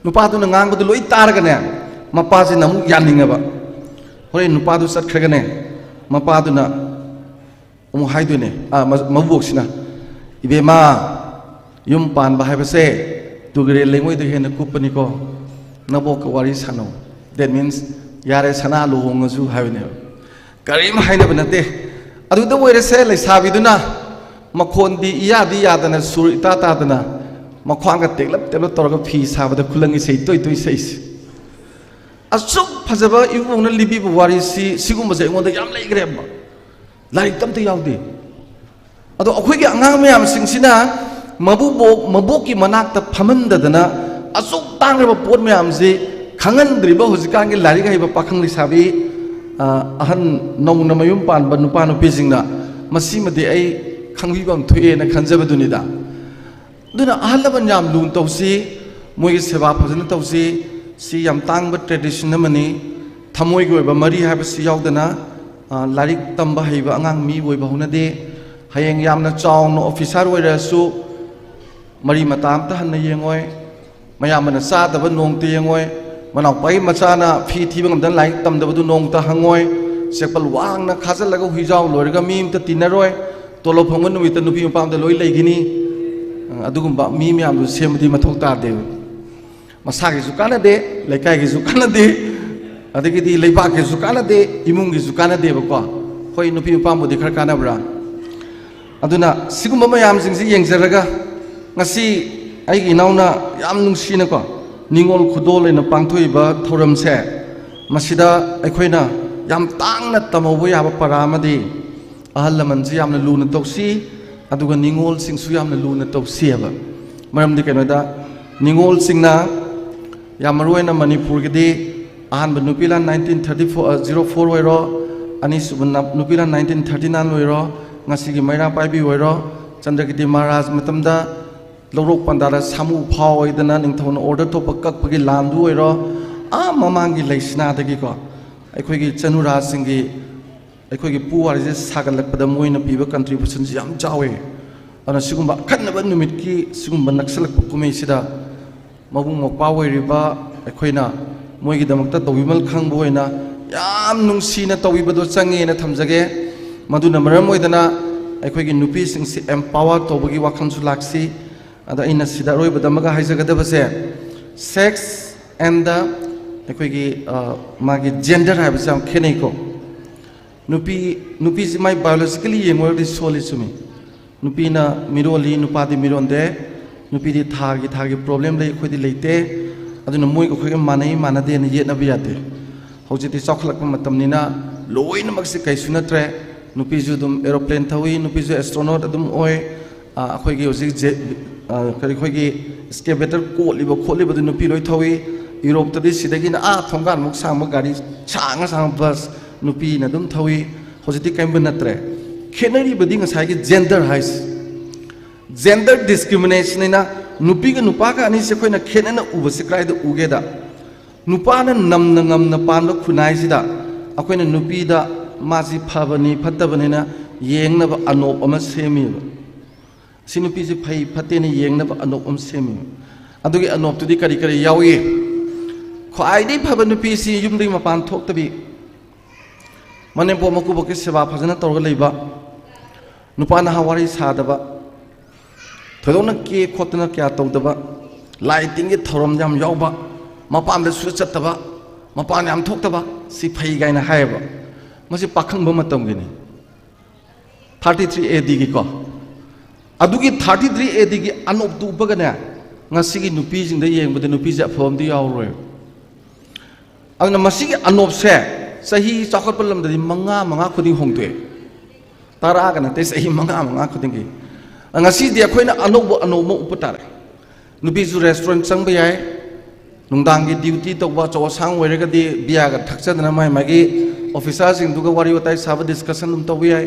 ꯅꯨꯄꯥꯗꯨꯅ ꯉꯥꯡꯕꯗꯨ ꯂꯣꯏ ꯇꯥꯔꯒꯅꯦ, ꯃꯄꯥꯁꯤꯅ ꯑꯃꯨꯛ ꯌꯥꯅꯤꯡꯉꯕ꯫ ꯍꯣꯔꯦꯟ ꯅꯨꯄꯥꯗꯨ ꯆꯠꯈ꯭ꯔꯒꯅꯦ, ꯃꯄꯥꯗꯨꯅ ꯑꯃꯨꯛ ꯍꯥꯏꯗꯣꯏꯅꯦ, ꯑ, ꯃ-, ꯃꯕꯣꯛꯁꯤꯅ, "ꯏꯕꯦꯝꯃ, ꯌꯨꯝ ꯄꯥꯟꯕ ꯍꯥꯏꯕꯁꯦ ꯇꯨꯒꯔꯦꯜ ꯂꯩꯉꯣꯏꯗ ꯍꯦꯟꯅ ꯀꯨꯞꯄꯅꯤꯀꯣ, ꯅꯕꯣꯛꯀ ꯋꯥꯔꯤ ꯁꯥꯟꯅꯧ꯫ That means, ꯌꯥꯔꯦ, ꯁꯅꯥ ꯂꯨꯍꯣꯡꯉꯁꯨ" ꯍꯥꯏꯕꯅꯦꯕ꯫ ꯀꯔꯤꯝ ꯍꯥꯏꯅꯕ ꯅꯠꯇꯦ꯫ ꯑꯗꯨꯗ ꯑꯣꯏꯔꯁꯦ, ꯂꯩꯁꯥꯕꯤꯗꯨꯅ ꯃꯈꯣꯟꯗꯤ ꯏꯌꯥꯗꯤ ꯌꯥꯗꯅ, ꯁꯨꯔ ꯏꯇꯥ ꯇꯥꯗꯅ, ꯃꯈ꯭ꯋꯥꯡꯒ ꯇꯦꯛꯂꯞ ꯇꯦꯛꯂꯞ ꯇꯧꯔꯒ ꯐꯤ ꯁꯥꯕꯗ ꯈꯨꯂꯪ ꯏꯁꯩ ꯇꯣꯏ ꯇꯣꯏ ꯁꯛꯏꯁꯦ꯫ ꯑꯁꯨꯛ ꯐꯖꯕ ꯏꯕꯨꯡꯅ ꯂꯤꯕꯤꯕ ꯋꯥꯔꯤꯁꯤ, ꯁꯤꯒꯨꯝꯕꯁꯦ ꯑꯩꯉꯣꯟꯗ ꯌꯥꯝ ꯂꯩꯈ꯭ꯔꯦꯕ꯫ ꯂꯥꯏꯔꯤꯛꯇ ꯑꯝꯇ ꯌꯥꯎꯗꯦ꯫ ꯑꯗꯣ ꯑꯩꯈꯣꯏꯒꯤ ꯑꯉꯥꯡ ꯃꯌꯥꯝꯁꯤꯡꯁꯤꯅ ꯃꯕꯨꯕꯣꯛ, ꯃꯕꯣꯛꯀꯤ ꯃꯅꯥꯛꯇ ꯐꯝꯍꯟꯗꯗꯅ, ꯑꯁꯨꯛ ꯇꯥꯡꯈ꯭ꯔꯕ ꯄꯣꯠ ꯃꯌꯥꯝꯁꯤ ꯈꯪꯍꯟꯗ꯭ꯔꯤꯕ ꯍꯧꯖꯤꯛꯀꯥꯟꯒꯤ ꯂꯥꯏꯔꯤꯛ ꯍꯩꯕ ꯄꯥꯈꯪ ꯂꯩꯁꯥꯕꯤ, ꯑ, ꯑꯍꯟ, ꯅꯧꯅ ꯃꯌꯨꯝ ꯄꯥꯟꯕ ꯅꯨꯄꯥ ꯅꯨꯄꯤꯁꯤꯡꯅ, ꯃꯁꯤꯃꯗꯤ ꯑꯩ ꯈꯪꯕꯤꯕ ꯑꯃ ꯊꯣꯛꯑꯦꯅ ꯈꯟꯖꯕꯗꯨꯅꯤꯗ꯫ ꯑꯗꯨꯅ ꯑꯍꯜ ꯂꯃꯟ ꯌꯥꯝ ꯂꯨꯅ ꯇꯧꯁꯤ, ꯃꯣꯏꯒꯤ ꯁꯦꯕꯥ ꯐꯖꯅ ꯇꯧꯁꯤ꯫ ꯁꯤ ꯌꯥꯝ ꯇꯥꯡꯕ tradition ꯑꯃꯅꯤ꯫ ꯊꯃꯣꯏꯒꯤ ꯑꯣꯏꯕ ꯃꯔꯤ ꯍꯥꯏꯕꯁꯤ ꯌꯥꯎꯗꯅ, ꯑ, ꯂꯥꯏꯔꯤꯛ ꯇꯝꯕ ꯍꯩꯕ ꯑꯉꯥꯡ ꯃꯤ ꯑꯣꯏꯕ ꯍꯧꯅꯗꯦ꯫ ꯍꯌꯦꯡ ꯌꯥꯝꯅ ꯆꯥꯎꯅ ꯑꯣꯐꯤꯁꯥꯔ ꯑꯣꯏꯔꯁꯨ ꯃꯔꯤ ꯃꯇꯥ ꯑꯝꯇ ꯍꯟꯅ ꯌꯦꯡꯉꯣꯏ꯫ ꯃꯌꯥꯝꯕꯅ ꯆꯥꯗꯕ ꯅꯣꯡꯇ ꯌꯦꯡꯉꯣꯏ꯫ ꯃꯅꯥꯎꯄꯥꯒꯤ ꯃꯆꯥꯅ ꯐꯤ ꯊꯤꯕ ꯉꯝꯗꯅ ꯂꯥꯏꯔꯤꯛ ꯇꯝꯗꯕꯗꯨ ꯅꯣꯡꯇ ꯍꯪꯉꯣꯏ꯫ ꯆꯦꯛꯄꯜ ꯋꯥꯡꯅ ꯈꯥꯖꯤꯜꯂꯒ ꯍꯨꯏꯖꯥꯎ ꯂꯣꯏꯔꯒ ꯃꯤ ꯑꯝꯇ ꯇꯤꯟꯅꯔꯣꯏ꯫ ꯇꯣꯂꯣꯞ ꯐꯪꯕ ꯅꯨꯃꯤꯠꯇ ꯅꯨꯄꯤ ꯃꯄꯥꯝꯗ ꯂꯣꯏ ꯂꯩꯈꯤꯅꯤ꯫ ꯑꯗꯨꯒꯨꯝꯕ ꯃꯤ ꯃꯌꯥꯝꯗꯨ ꯁꯦꯝꯕꯗꯤ ꯃꯊꯧ ꯇꯥꯗꯦꯕ꯫ ꯃꯁꯥꯒꯤꯁꯨ ꯀꯥꯟꯅꯗꯦ, ꯂꯩꯀꯥꯏꯒꯤꯁꯨ ꯀꯥꯟꯅꯗꯦ, ꯑꯗꯒꯤꯗꯤ ꯂꯩꯕꯥꯛꯀꯤꯁꯨ ꯀꯥꯟꯅꯗꯦ, ꯏꯃꯨꯡꯒꯤꯁꯨ ꯀꯥꯟꯅꯗꯦꯕꯀꯣ꯫ ꯍꯣꯏ, ꯅꯨꯄꯤ ꯃꯄꯥꯝꯕꯨꯗꯤ ꯈꯔ ꯀꯥꯟꯅꯕ꯭ꯔꯥ? ꯑꯗꯨꯅ ꯁꯤꯒꯨꯝꯕ ꯃꯌꯥꯝꯁꯤꯡꯁꯤ ꯌꯦꯡꯖꯔꯒ, ꯉꯁꯤ ꯑꯩꯒꯤ ꯏꯅꯥꯎꯅ ꯌꯥꯝ ꯅꯨꯡꯁꯤꯅꯀꯣ, ꯅꯤꯉꯣꯜ ꯈꯨꯗꯣꯜ ꯑꯣꯏꯅ ꯄꯥꯡꯊꯣꯛꯏꯕ ꯊꯧꯔꯝꯁꯦ, ꯃꯁꯤꯗ ꯑꯩꯈꯣꯏꯅ ꯌꯥꯝ ꯇꯥꯡꯅ ꯇꯝꯍꯧꯕ ꯌꯥꯕ ꯄꯔꯥ ꯑꯃꯗꯤ, ꯑꯍꯜ ꯂꯃꯟꯁꯤ ꯌꯥꯝꯅ ꯂꯨꯅ ꯇꯧꯁꯤ, ꯑꯗꯨꯒ ꯅꯤꯉꯣꯜꯁꯤꯡꯁꯨ ꯌꯥꯝꯅ ꯂꯨꯅ ꯇꯧꯁꯤ ꯍꯥꯏꯕ꯫ ꯃꯔꯝꯗꯤ ꯀꯩꯅꯣꯗ, ꯅꯤꯉꯣꯜꯁꯤꯡꯅ ꯌꯥꯝ ꯃꯔꯨ ꯑꯣꯏꯅ ꯃꯅꯤꯄꯨꯔꯒꯤꯗꯤ ꯑꯍꯥꯟꯕ ꯅꯨꯄꯤ ꯂꯥꯟ nineteen thirty four, zero four ꯑꯣꯏꯔꯣ, ꯑꯅꯤꯁꯨꯕ ꯅ-, ꯅꯨꯄꯤ ꯂꯥꯟ nineteen thirty nine ꯑꯣꯏꯔꯣ, ꯉꯁꯤꯒꯤ ꯃꯩꯔꯥ ꯄꯥꯏꯕꯤ ꯑꯣꯏꯔꯣ, ꯆꯟꯗ꯭ꯔꯀꯤꯇꯤ ꯃꯍꯥꯔꯥꯖ ꯃꯇꯝꯗ ꯂꯧꯔꯣꯛ ꯄꯟꯊꯥꯗ ꯁꯥꯃꯨ ꯐꯥꯎ ꯑꯣꯏꯗꯅ ꯅꯤꯡꯊꯧꯅ order ꯊꯣꯛꯄ ꯀꯛꯄꯒꯤ ꯂꯥꯟꯗꯨ ꯑꯣꯏꯔꯣ, ꯑꯥ ꯃꯃꯥꯡꯒꯤ ꯂꯩꯁꯅꯥꯗꯒꯤꯀꯣ, ꯑꯩꯈꯣꯏꯒꯤ ꯆꯅꯨꯔꯥꯁꯤꯡꯒꯤ, ꯑꯩꯈꯣꯏꯒꯤ ꯄꯨꯋꯥꯔꯤꯁꯦ ꯁꯥꯒꯠꯂꯛꯄꯗ ꯃꯣꯏꯅ ꯄꯤꯕ contributionꯁꯤ ꯌꯥꯝ ꯆꯥꯎꯋꯦ꯫ ꯑꯗꯨꯅ ꯁꯤꯒꯨꯝꯕ ꯑꯈꯟꯅꯕ ꯅꯨꯃꯤꯠꯀꯤ ꯁꯤꯒꯨꯝꯕ ꯅꯛꯁꯜꯂꯛꯄ ꯀꯨꯝꯍꯩꯁꯤꯗ ꯃꯕꯨꯡ ꯃꯧꯄ꯭ꯋꯥ ꯑꯣꯏꯔꯤꯕ ꯑꯩꯈꯣꯏꯅ ꯃꯣꯏꯒꯤꯗꯃꯛꯇ ꯇꯧꯕꯤꯃꯜ ꯈꯪꯕ ꯑꯣꯏꯅ ꯌꯥꯝ ꯅꯨꯡꯁꯤꯅ ꯇꯧꯕꯤꯕꯗꯣ ꯆꯪꯉꯦꯅ ꯊꯝꯖꯒꯦ꯫ ꯃꯗꯨꯅ ꯃꯔꯝ ꯑꯣꯏꯗꯅ ꯑꯩꯈꯣꯏꯒꯤ ꯅꯨꯄꯤꯁꯤꯡꯁꯤ empower ꯇꯧꯕꯒꯤ ꯋꯥꯈꯜꯁꯨ ꯂꯥꯛꯁꯤ꯫ ꯑꯗ ꯑꯩꯅ ꯁꯤꯗ ꯑꯔꯣꯏꯕꯗ ꯑꯃꯒ ꯍꯥꯏꯖꯒꯗꯕꯁꯦ, sex and the ꯑꯩꯈꯣꯏꯒꯤ, ꯑ, ꯃꯥꯒꯤ gender ꯍꯥꯏꯕꯁꯦ ꯌꯥꯝ ꯈꯦꯠꯅꯩꯀꯣ꯫ ꯅꯨꯄꯤ, ꯅꯨꯄꯤꯁꯤ ꯃꯥꯏ biologically ꯌꯦꯡꯉꯨꯔꯒꯗꯤ ꯁꯣꯜꯂꯤ, ꯆꯨꯝꯃꯤ꯫ ꯅꯨꯄꯤꯅ ꯃꯤꯔꯣꯜꯂꯤ, ꯅꯨꯄꯥꯗꯤ ꯃꯤꯔꯣꯟꯗꯦ꯫ ꯅꯨꯄꯤꯗꯤ ꯊꯥꯒꯤ ꯊꯥꯒꯤ problem ꯂꯩ, ꯑꯩꯈꯣꯏꯗꯤ ꯂꯩꯇꯦ꯫ ꯑꯗꯨꯅ ꯃꯣꯏꯒ ꯑꯩꯈꯣꯏꯒ ꯃꯥꯟꯅꯩ ꯃꯥꯟꯅꯗꯦꯅ ꯌꯦꯠꯅꯕ ꯌꯥꯗꯦ꯫ ꯍꯧꯖꯤꯛꯇꯤ ꯆꯥꯎꯈꯠꯂꯛꯄ ꯃꯇꯝꯅꯤꯅ ꯂꯣꯏꯅꯃꯛꯁꯦ ꯀꯩꯁꯨ ꯅꯠꯇ꯭ꯔꯦ꯫ ꯅꯨꯄꯤꯁꯨ ꯑꯗꯨꯝ aeroplane ꯊꯧꯏ, ꯅꯨꯄꯤꯁꯨ astronaut ꯑꯗꯨꯝ ꯑꯣꯏ꯫ ꯑ, ꯑꯩꯈꯣꯏꯒꯤ ꯍꯧꯖꯤꯛ ꯖꯦ-, ꯑ, ꯀꯔꯤ, ꯑꯩꯈꯣꯏꯒꯤ excavator ꯀꯣꯠꯂꯤꯕ ꯈꯣꯠꯂꯤꯕꯗꯨ ꯅꯨꯄꯤ ꯂꯣꯏ ꯊꯧꯏ꯫ ꯌꯨꯔꯣꯞꯇꯗꯤ ꯁꯤꯗꯒꯤꯅ ꯑꯥ ꯊꯣꯡꯒꯥꯟꯃꯨꯛ ꯁꯥꯡꯕ ꯒꯥꯔꯤ ꯁꯥꯡꯉ ꯁꯥꯡꯕ bus ꯅꯨꯄꯤꯅ ꯑꯗꯨꯝ ꯊꯧꯏ꯫ ꯍꯧꯖꯤꯛꯇꯤ ꯀꯔꯤꯝꯕ ꯅꯠꯇ꯭ꯔꯦ꯫ ꯈꯦꯠꯅꯔꯤꯕꯗꯤ ꯉꯁꯥꯏꯒꯤ gender ꯍꯥꯏꯁꯦ꯫ Gender discrimination ꯍꯥꯏꯅ ꯅꯨꯄꯤꯒ ꯅꯨꯄꯥꯒ ꯑꯅꯤꯁꯦ ꯑꯩꯈꯣꯏꯅ ꯈꯦꯠꯅꯅ ꯎꯕꯁꯦ ꯀꯗꯥꯏꯗ ꯎꯒꯦꯗ? ꯅꯨꯄꯥꯅ ꯅꯝꯅ ꯉꯝꯅ ꯄꯥꯟꯕ ꯈꯨꯟꯅꯥꯏꯁꯤꯗ ꯑꯩꯈꯣꯏꯅ ꯅꯨꯄꯤꯗ ꯃꯥꯁꯤ ꯐꯕꯅꯤ ꯐꯠꯇꯕꯅꯤꯅ ꯌꯦꯡꯅꯕ ꯑꯅꯣꯞ ꯑꯃ ꯁꯦꯝꯃꯤꯕ꯫ ꯁꯤ ꯅꯨꯄꯤꯁꯤ ꯐꯩ ꯐꯠꯇꯦꯅ ꯌꯦꯡꯅꯕ ꯑꯅꯣꯞ ꯑꯃ ꯁꯦꯝꯃꯤꯕ꯫ ꯑꯗꯨꯒꯤ ꯑꯅꯣꯞꯇꯨꯗꯤ ꯀꯔꯤ ꯀꯔꯤ ꯌꯥꯎꯏ? ꯈ꯭ꯋꯥꯏꯗꯒꯤ ꯐꯕ ꯅꯨꯄꯤꯁꯤ ꯌꯨꯝꯗꯒꯤ ꯃꯄꯥꯟ ꯊꯣꯛꯇꯕꯤ, ꯃꯅꯦꯝꯄꯣꯛ ꯃꯀꯨꯕꯣꯛꯀꯤ ꯁꯦꯕꯥ ꯐꯖꯅ ꯇꯧꯔꯒ ꯂꯩꯕ, ꯅꯨꯄꯥ ꯅꯍꯥ ꯋꯥꯔꯤ ꯁꯥꯗꯕ, ꯊꯣꯏꯗꯣꯛꯅ ꯀꯦ ꯈꯣꯠꯇꯅ ꯀꯌꯥ ꯇꯧꯗꯕ, ꯂꯥꯏ ꯇꯤꯟꯒꯤ ꯊꯧꯔꯝ ꯌꯥꯝ ꯌꯥꯎꯕ, ꯃꯄꯥꯝꯗ ꯁꯨꯆꯠ ꯆꯠꯇꯕ, ꯃꯄꯥꯟ ꯌꯥꯝ ꯊꯣꯛꯇꯕ, ꯁꯤ ꯐꯩ ꯀꯥꯏꯅ ꯍꯥꯏꯌꯦꯕ꯫ ꯃꯁꯤ ꯄꯥꯈꯪꯕ ꯃꯇꯝꯒꯤꯅꯤ, ꯊꯥꯔꯇꯤ ꯊ꯭ꯔꯤ ꯑꯦ ꯗꯤꯒꯤꯀꯣ꯫ ꯑꯗꯨꯒꯤ ꯊꯥꯔꯇꯤ ꯊ꯭ꯔꯤ ꯑꯦ ꯗꯤꯒꯤ ꯑꯅꯣꯞꯇꯨ ꯎꯞꯄꯒꯅꯦ, ꯉꯁꯤꯒꯤ ꯅꯨꯄꯤꯁꯤꯡꯗ ꯌꯦꯡꯕꯗ ꯅꯨꯄꯤꯁꯦ ꯑꯐꯕ ꯑꯝꯇ ꯌꯥꯎꯔꯣꯏ꯫ ꯑꯗꯨꯅ ꯃꯁꯤꯒꯤ ꯑꯅꯣꯞꯁꯦ ꯆꯍꯤ ꯆꯥꯎꯈꯠꯄ ꯂꯝꯗꯗꯤ ꯃꯉꯥ ꯃꯉꯥ ꯈꯨꯗꯤꯡ ꯍꯣꯡꯗꯣꯛꯑꯦ꯫ ꯇꯔꯥꯒ ꯅꯠꯇꯦ, ꯆꯍꯤ ꯃꯉꯥ ꯃꯉꯥ ꯈꯨꯗꯤꯡꯒꯤ꯫ ꯉꯁꯤꯗꯤ ꯑꯩꯈꯣꯏꯅ ꯑꯅꯧꯕ ꯑꯅꯧꯕ ꯎꯞꯄ ꯇꯥꯔꯦ꯫ ꯅꯨꯄꯤꯁꯨ ꯔꯦꯁꯇꯨꯔꯦꯟ ꯆꯪꯕ ꯌꯥꯏ, ꯅꯨꯡꯗꯥꯡꯒꯤ ꯗ꯭ꯌꯨꯇꯤ ꯇꯧꯕ ꯑꯆꯧ ꯑꯁꯥꯡ ꯑꯣꯏꯔꯒꯗꯤ ꯕꯤꯌꯥꯒ ꯊꯛꯆꯗꯅ ꯃꯥꯏ ꯃꯥꯒꯤ ꯑꯣꯐꯤꯁꯥꯔꯁꯤꯡꯗꯨꯒ ꯋꯥꯔꯤ ꯋꯥꯇꯥꯏ ꯁꯥꯕ, ꯗꯤꯁꯀꯁꯟ ꯑꯗꯨꯝ ꯇꯧꯕ ꯌꯥꯏ,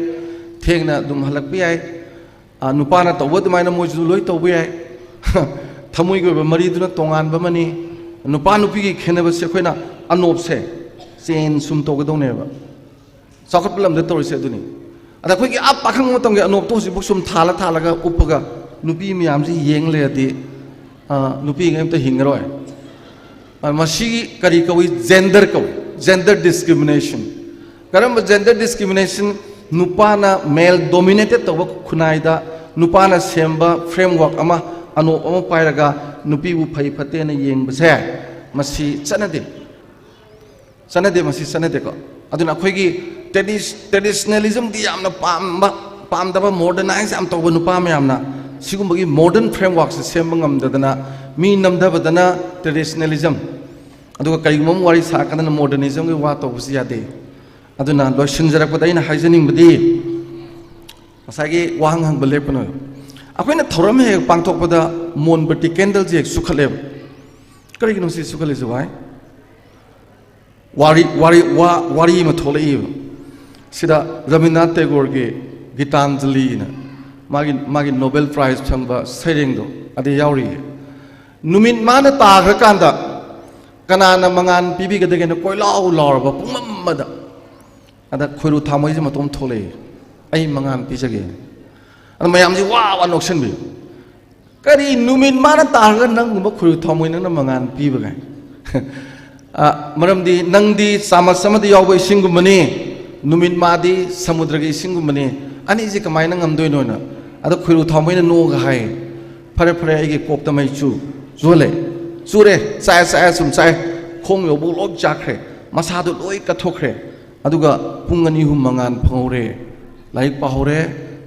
ꯊꯦꯡꯅ ꯑꯗꯨꯝ ꯍꯜꯂꯛꯄ ꯌꯥꯏ꯫ ꯑ, ꯅꯨꯄꯥꯅ ꯇꯧꯕ ꯑꯗꯨꯃꯥꯏꯅ ꯃꯣꯏꯁꯨ ꯂꯣꯏ ꯇꯧꯕ ꯌꯥꯏ꯫ ꯊꯃꯣꯏꯒꯤ ꯑꯣꯏꯕ ꯃꯔꯤꯗꯨꯅ ꯇꯣꯉꯥꯟꯕ ꯑꯃꯅꯤ꯫ ꯅꯨꯄꯥ ꯅꯨꯄꯤꯒꯤ ꯈꯦꯠꯅꯕꯁꯦ ꯑꯩꯈꯣꯏꯅ ꯑꯅꯣꯞꯁꯦ ꯆꯦꯟꯖ ꯁꯨꯝ ꯇꯧꯒꯗꯧꯅꯦꯕ꯫ ꯆꯥꯎꯈꯠꯄ ꯂꯝꯗ ꯇꯧꯔꯤꯁꯦ ꯑꯗꯨꯅꯤ꯫ ꯑꯗ ꯑꯩꯈꯣꯏꯒꯤ ꯑꯥ ꯄꯥꯈꯪ ꯃꯇꯝꯒꯤ ꯑꯅꯣꯞꯇꯣ ꯍꯧꯖꯤꯛꯐꯥꯎ ꯁꯨꯝ ꯊꯥꯜꯂ ꯊꯥꯜꯂꯒ ꯎꯞꯄꯒ ꯅꯨꯄꯤ ꯃꯌꯥꯝꯁꯤ ꯌꯦꯡ ꯂꯩꯔꯗꯤ, ꯑ, ꯅꯨꯄꯤꯉꯩ ꯑꯝꯇ ꯍꯤꯡꯉꯔꯣꯏ꯫ ꯑ, ꯃꯁꯤꯒꯤ ꯀꯔꯤ ꯀꯧꯏ? ꯖꯦꯟꯗꯔ ꯀꯧꯏ, ꯖꯦꯟꯗꯔ ꯗꯤꯁꯀ꯭ꯔꯤꯃꯤꯅꯦꯁꯟ꯫ ꯀꯔꯝꯕ ꯖꯦꯟꯗꯔ ꯗꯤꯁꯀ꯭ꯔꯤꯃꯤꯅꯦꯁꯟ? ꯅꯨꯄꯥꯅ ꯃꯦꯜ ꯗꯣꯃꯤꯅꯦꯇꯦꯠ ꯇꯧꯕ ꯈꯨꯟꯅꯥꯏꯗ ꯅꯨꯄꯥꯅ ꯁꯦꯝꯕ ꯐ꯭ꯔꯦꯝꯋꯥꯔꯛ ꯑꯃ, ꯑꯅꯣꯞ ꯑꯃ ꯄꯥꯏꯔꯒ ꯅꯨꯄꯤꯕꯨ ꯐꯩ ꯐꯠꯇꯦꯅ ꯌꯦꯡꯕꯁꯦ, ꯃꯁꯤ ꯆꯠꯅꯗꯦ꯫ ꯆꯠꯅꯗꯦ, ꯃꯁꯤ ꯆꯠꯅꯗꯦꯀꯣ꯫ ꯑꯗꯨꯅ ꯑꯩꯈꯣꯏꯒꯤ ꯇ꯭ꯔꯦꯗꯤꯁ-, ꯇ꯭ꯔꯦꯗꯤꯁꯅꯦꯂꯤꯖꯝꯗꯤ ꯌꯥꯝꯅ ꯄꯥꯝꯕ, ꯄꯥꯝꯗꯕ, ꯃꯣꯗꯔꯅꯥꯏꯖ ꯌꯥꯝ ꯇꯧꯕ ꯅꯨꯄꯥ ꯃꯌꯥꯝꯅ ꯁꯤꯒꯨꯝꯕꯒꯤ ꯃꯣꯗꯔꯟ ꯐ꯭ꯔꯦꯝꯋꯥꯔꯛꯁꯦ ꯁꯦꯝꯕ ꯉꯝꯗꯗꯅ ꯃꯤ ꯅꯝꯊꯕꯗꯅ ꯇ꯭ꯔꯦꯗꯤꯁꯅꯦꯂꯤꯖꯝ, ꯑꯗꯨꯒ ꯀꯔꯤꯒꯨꯝꯕ ꯑꯃ ꯋꯥꯔꯤ ꯁꯥꯔꯀꯥꯟꯗꯅ ꯃꯣꯗꯔꯅꯤꯖꯝꯒꯤ ꯋꯥ ꯇꯧꯕꯁꯤ ꯌꯥꯗꯦ꯫ ꯑꯗꯨꯅ ꯂꯣꯏꯁꯤꯟꯖꯔꯛꯄꯗ ꯑꯩꯅ ꯍꯥꯏꯖꯅꯤꯡꯕꯗꯤ, ꯉꯁꯥꯏꯒꯤ ꯋꯥꯍꯪ ꯍꯪꯕ ꯂꯦꯞꯀꯅꯨ꯫ ꯑꯩꯈꯣꯏꯅ ꯊꯧꯔꯝ ꯍꯦꯛ ꯍꯦꯛ ꯄꯥꯡꯊꯣꯛꯄꯗ ꯃꯣꯝꯕꯇꯤ ꯀꯦꯟꯗꯜꯁꯦ ꯍꯦꯛ ꯁꯨꯈꯠꯂꯦꯕ꯫ ꯀꯔꯤꯒꯤꯅꯣ ꯁꯤ ꯁꯨꯈꯠꯂꯤꯁꯦ ꯚꯥꯏ? ꯋꯥꯔꯤ, ꯋꯥꯔꯤ, ꯋꯥ-, ꯋꯥꯔꯤ ꯑꯃ ꯊꯣꯛꯂꯛꯏꯕ꯫ ꯁꯤꯗ ꯔꯕꯤꯟꯗ꯭ꯔꯅꯥꯊ ꯇꯦꯒꯣꯔꯒꯤ ꯒꯤꯇꯥꯟꯖꯂꯤꯅ ꯃꯥꯒꯤ, ꯃꯥꯒꯤ ꯅꯣꯕꯦꯜ ꯄ꯭ꯔꯥꯏꯖ ꯐꯪꯕ ꯁꯩꯔꯦꯡꯗꯣ ꯑꯗꯨ ꯌꯥꯎꯔꯤꯌꯦ꯫ ꯅꯨꯃꯤꯠ ꯃꯥꯅ ꯇꯥꯈ꯭ꯔꯀꯥꯟꯗ ꯀꯅꯥꯅ ꯃꯉꯥꯜ ꯄꯤꯕꯤꯒꯗꯒꯦꯅ ꯀꯣꯏꯂꯥꯎ ꯂꯥꯎꯔꯕ ꯄꯨꯡ ꯑꯃꯗ, ꯑꯗ ꯈꯣꯏꯔꯨ ꯊꯥꯎꯃꯩꯁꯦ ꯃꯇꯣꯝ ꯊꯣꯛꯂꯛꯏ꯫ "ꯑꯩ ꯃꯉꯥꯜ ꯄꯤꯖꯒꯦ"꯫ ꯑꯗ ꯃꯌꯥꯝꯁꯤ ꯋꯥ ꯋꯥ ꯅꯣꯛꯁꯟꯕꯤ꯫ "ꯀꯔꯤ, ꯅꯨꯃꯤꯠ ꯃꯥꯅ ꯇꯥꯔꯒ ꯅꯪꯒꯨꯝꯕ ꯈꯣꯏꯔꯨ ꯊꯥꯎꯃꯩ ꯅꯪꯅ ꯃꯉꯥꯜ ꯄꯤꯕꯒꯥꯏ?" ꯑ, ꯃꯔꯝꯗꯤ ꯅꯪꯗꯤ ꯆꯥꯃꯁ ꯑꯃꯗ ꯌꯥꯎꯕ ꯏꯁꯤꯡꯒꯨꯝꯕꯅꯤ, ꯅꯨꯃꯤꯠ ꯃꯥꯗꯤ ꯁꯃꯨꯗ꯭ꯔꯒꯤ ꯏꯁꯤꯡꯒꯨꯝꯕꯅꯤ, ꯑꯅꯤꯁꯤ ꯀꯃꯥꯏꯅ ꯉꯝꯗꯣꯏꯅꯣꯅ꯫ ꯑꯗ ꯈꯣꯏꯔꯨ ꯊꯥꯎꯃꯩꯅ ꯅꯣꯛꯑꯒ ꯍꯥꯏ, "ꯐꯔꯦ, ꯐꯔꯦ, ꯑꯩꯒꯤ ꯀꯣꯛꯇ ꯃꯩ ꯆꯨ, ꯆꯨꯍꯜꯂꯦ, ꯆꯨꯔꯦ, ꯆꯥꯏ, ꯆꯥꯏ, ꯁꯨꯝ ꯆꯥꯏ, ꯈꯣꯡ ꯌꯧꯕ ꯂꯣꯏ ꯆꯥꯈ꯭ꯔꯦ, ꯃꯁꯥꯗꯣ ꯂꯣꯏ ꯀꯠꯊꯣꯛꯈ꯭ꯔꯦ꯫ ꯑꯗꯨꯒ ꯄꯨꯡ ꯑꯅꯤ ꯑꯍꯨꯝ ꯃꯉꯥꯜ ꯐꯪꯍꯧꯔꯦ, ꯂꯥꯏꯔꯤꯛ ꯄꯥꯍꯧꯔꯦ,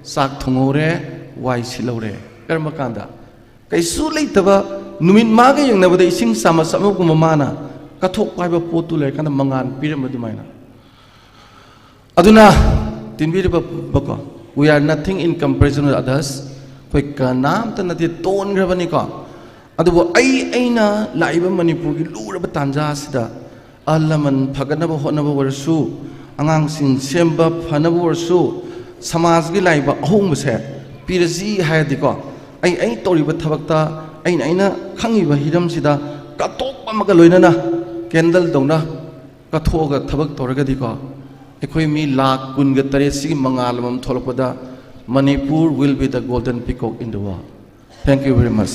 ꯆꯥꯛ ꯊꯣꯡꯍꯧꯔꯦ, ꯋꯥꯏ ꯁꯤꯠꯍꯧꯔꯦ"꯫ ꯀꯔꯝꯕ ꯀꯥꯟꯗ? ꯀꯩꯁꯨ ꯂꯩꯇꯕ, ꯅꯨꯃꯤꯠ ꯃꯥꯒ ꯌꯦꯡꯅꯕꯗ ꯏꯁꯤꯡ ꯆꯥꯃꯁ ꯑꯃꯒꯨꯝꯕ ꯃꯥꯅ ꯀꯠꯊꯣꯛꯄ ꯍꯥꯏꯕ ꯄꯣꯠꯇꯨ ꯂꯩꯔꯀꯥꯟꯗ ꯃꯉꯥꯜ ꯄꯤꯔꯝꯕ ꯑꯗꯨꯃꯥꯏꯅ꯫ ꯑꯗꯨꯅ ꯇꯤꯟꯕꯤꯔꯤꯕ ꯀꯣ, "We are nothing in comparison with others"꯫ ꯑꯩꯈꯣꯏ ꯀꯅꯥꯝꯇ ꯅꯠꯇꯦ, ꯇꯣꯟꯈ꯭ꯔꯕꯅꯤꯀꯣ꯫ ꯑꯗꯨꯕꯨ ꯑꯩ, ꯑꯩꯅ ꯂꯥꯛꯏꯕ ꯃꯅꯤꯄꯨꯔꯒꯤ ꯂꯨꯔꯕ ꯇꯥꯟꯖꯥ ꯑꯁꯤꯗ ꯑꯍꯜ ꯂꯃꯟ ꯐꯒꯠꯅꯕ ꯍꯣꯠꯅꯕ ꯑꯣꯏꯔꯁꯨ, ꯑꯉꯥꯡꯁꯤꯡ ꯁꯦꯝꯕ ꯐꯅꯕ ꯑꯣꯏꯔꯁꯨ, ꯁꯃꯥꯖꯒꯤ ꯂꯥꯛꯏꯕ ꯑꯍꯣꯡꯕꯁꯦ ꯄꯤꯔꯁꯤ ꯍꯥꯏꯔꯗꯤꯀꯣ, ꯑꯩ, ꯑꯩ ꯇꯧꯔꯤꯕ ꯊꯕꯛꯇ, ꯑꯩꯅ, ꯑꯩꯅ ꯈꯪꯉꯤꯕ ꯍꯤꯔꯝꯁꯤꯗ ꯀꯠꯊꯣꯛꯄ ꯑꯃꯒ ꯂꯣꯏꯅꯅ candle ꯗꯧꯅ ꯀꯠꯊꯣꯛꯑꯒ ꯊꯕꯛ ꯇꯧꯔꯒꯗꯤꯀꯣ, ꯑꯩꯈꯣꯏ ꯃꯤ ꯂꯥꯈ ꯀꯨꯟꯒ ꯇꯔꯦꯠꯁꯤꯒꯤ ꯃꯉꯥꯜ ꯑꯃꯃꯝ ꯊꯣꯛꯂꯛꯄꯗ, Manipur will be the golden peacock in the world. Thank you very much.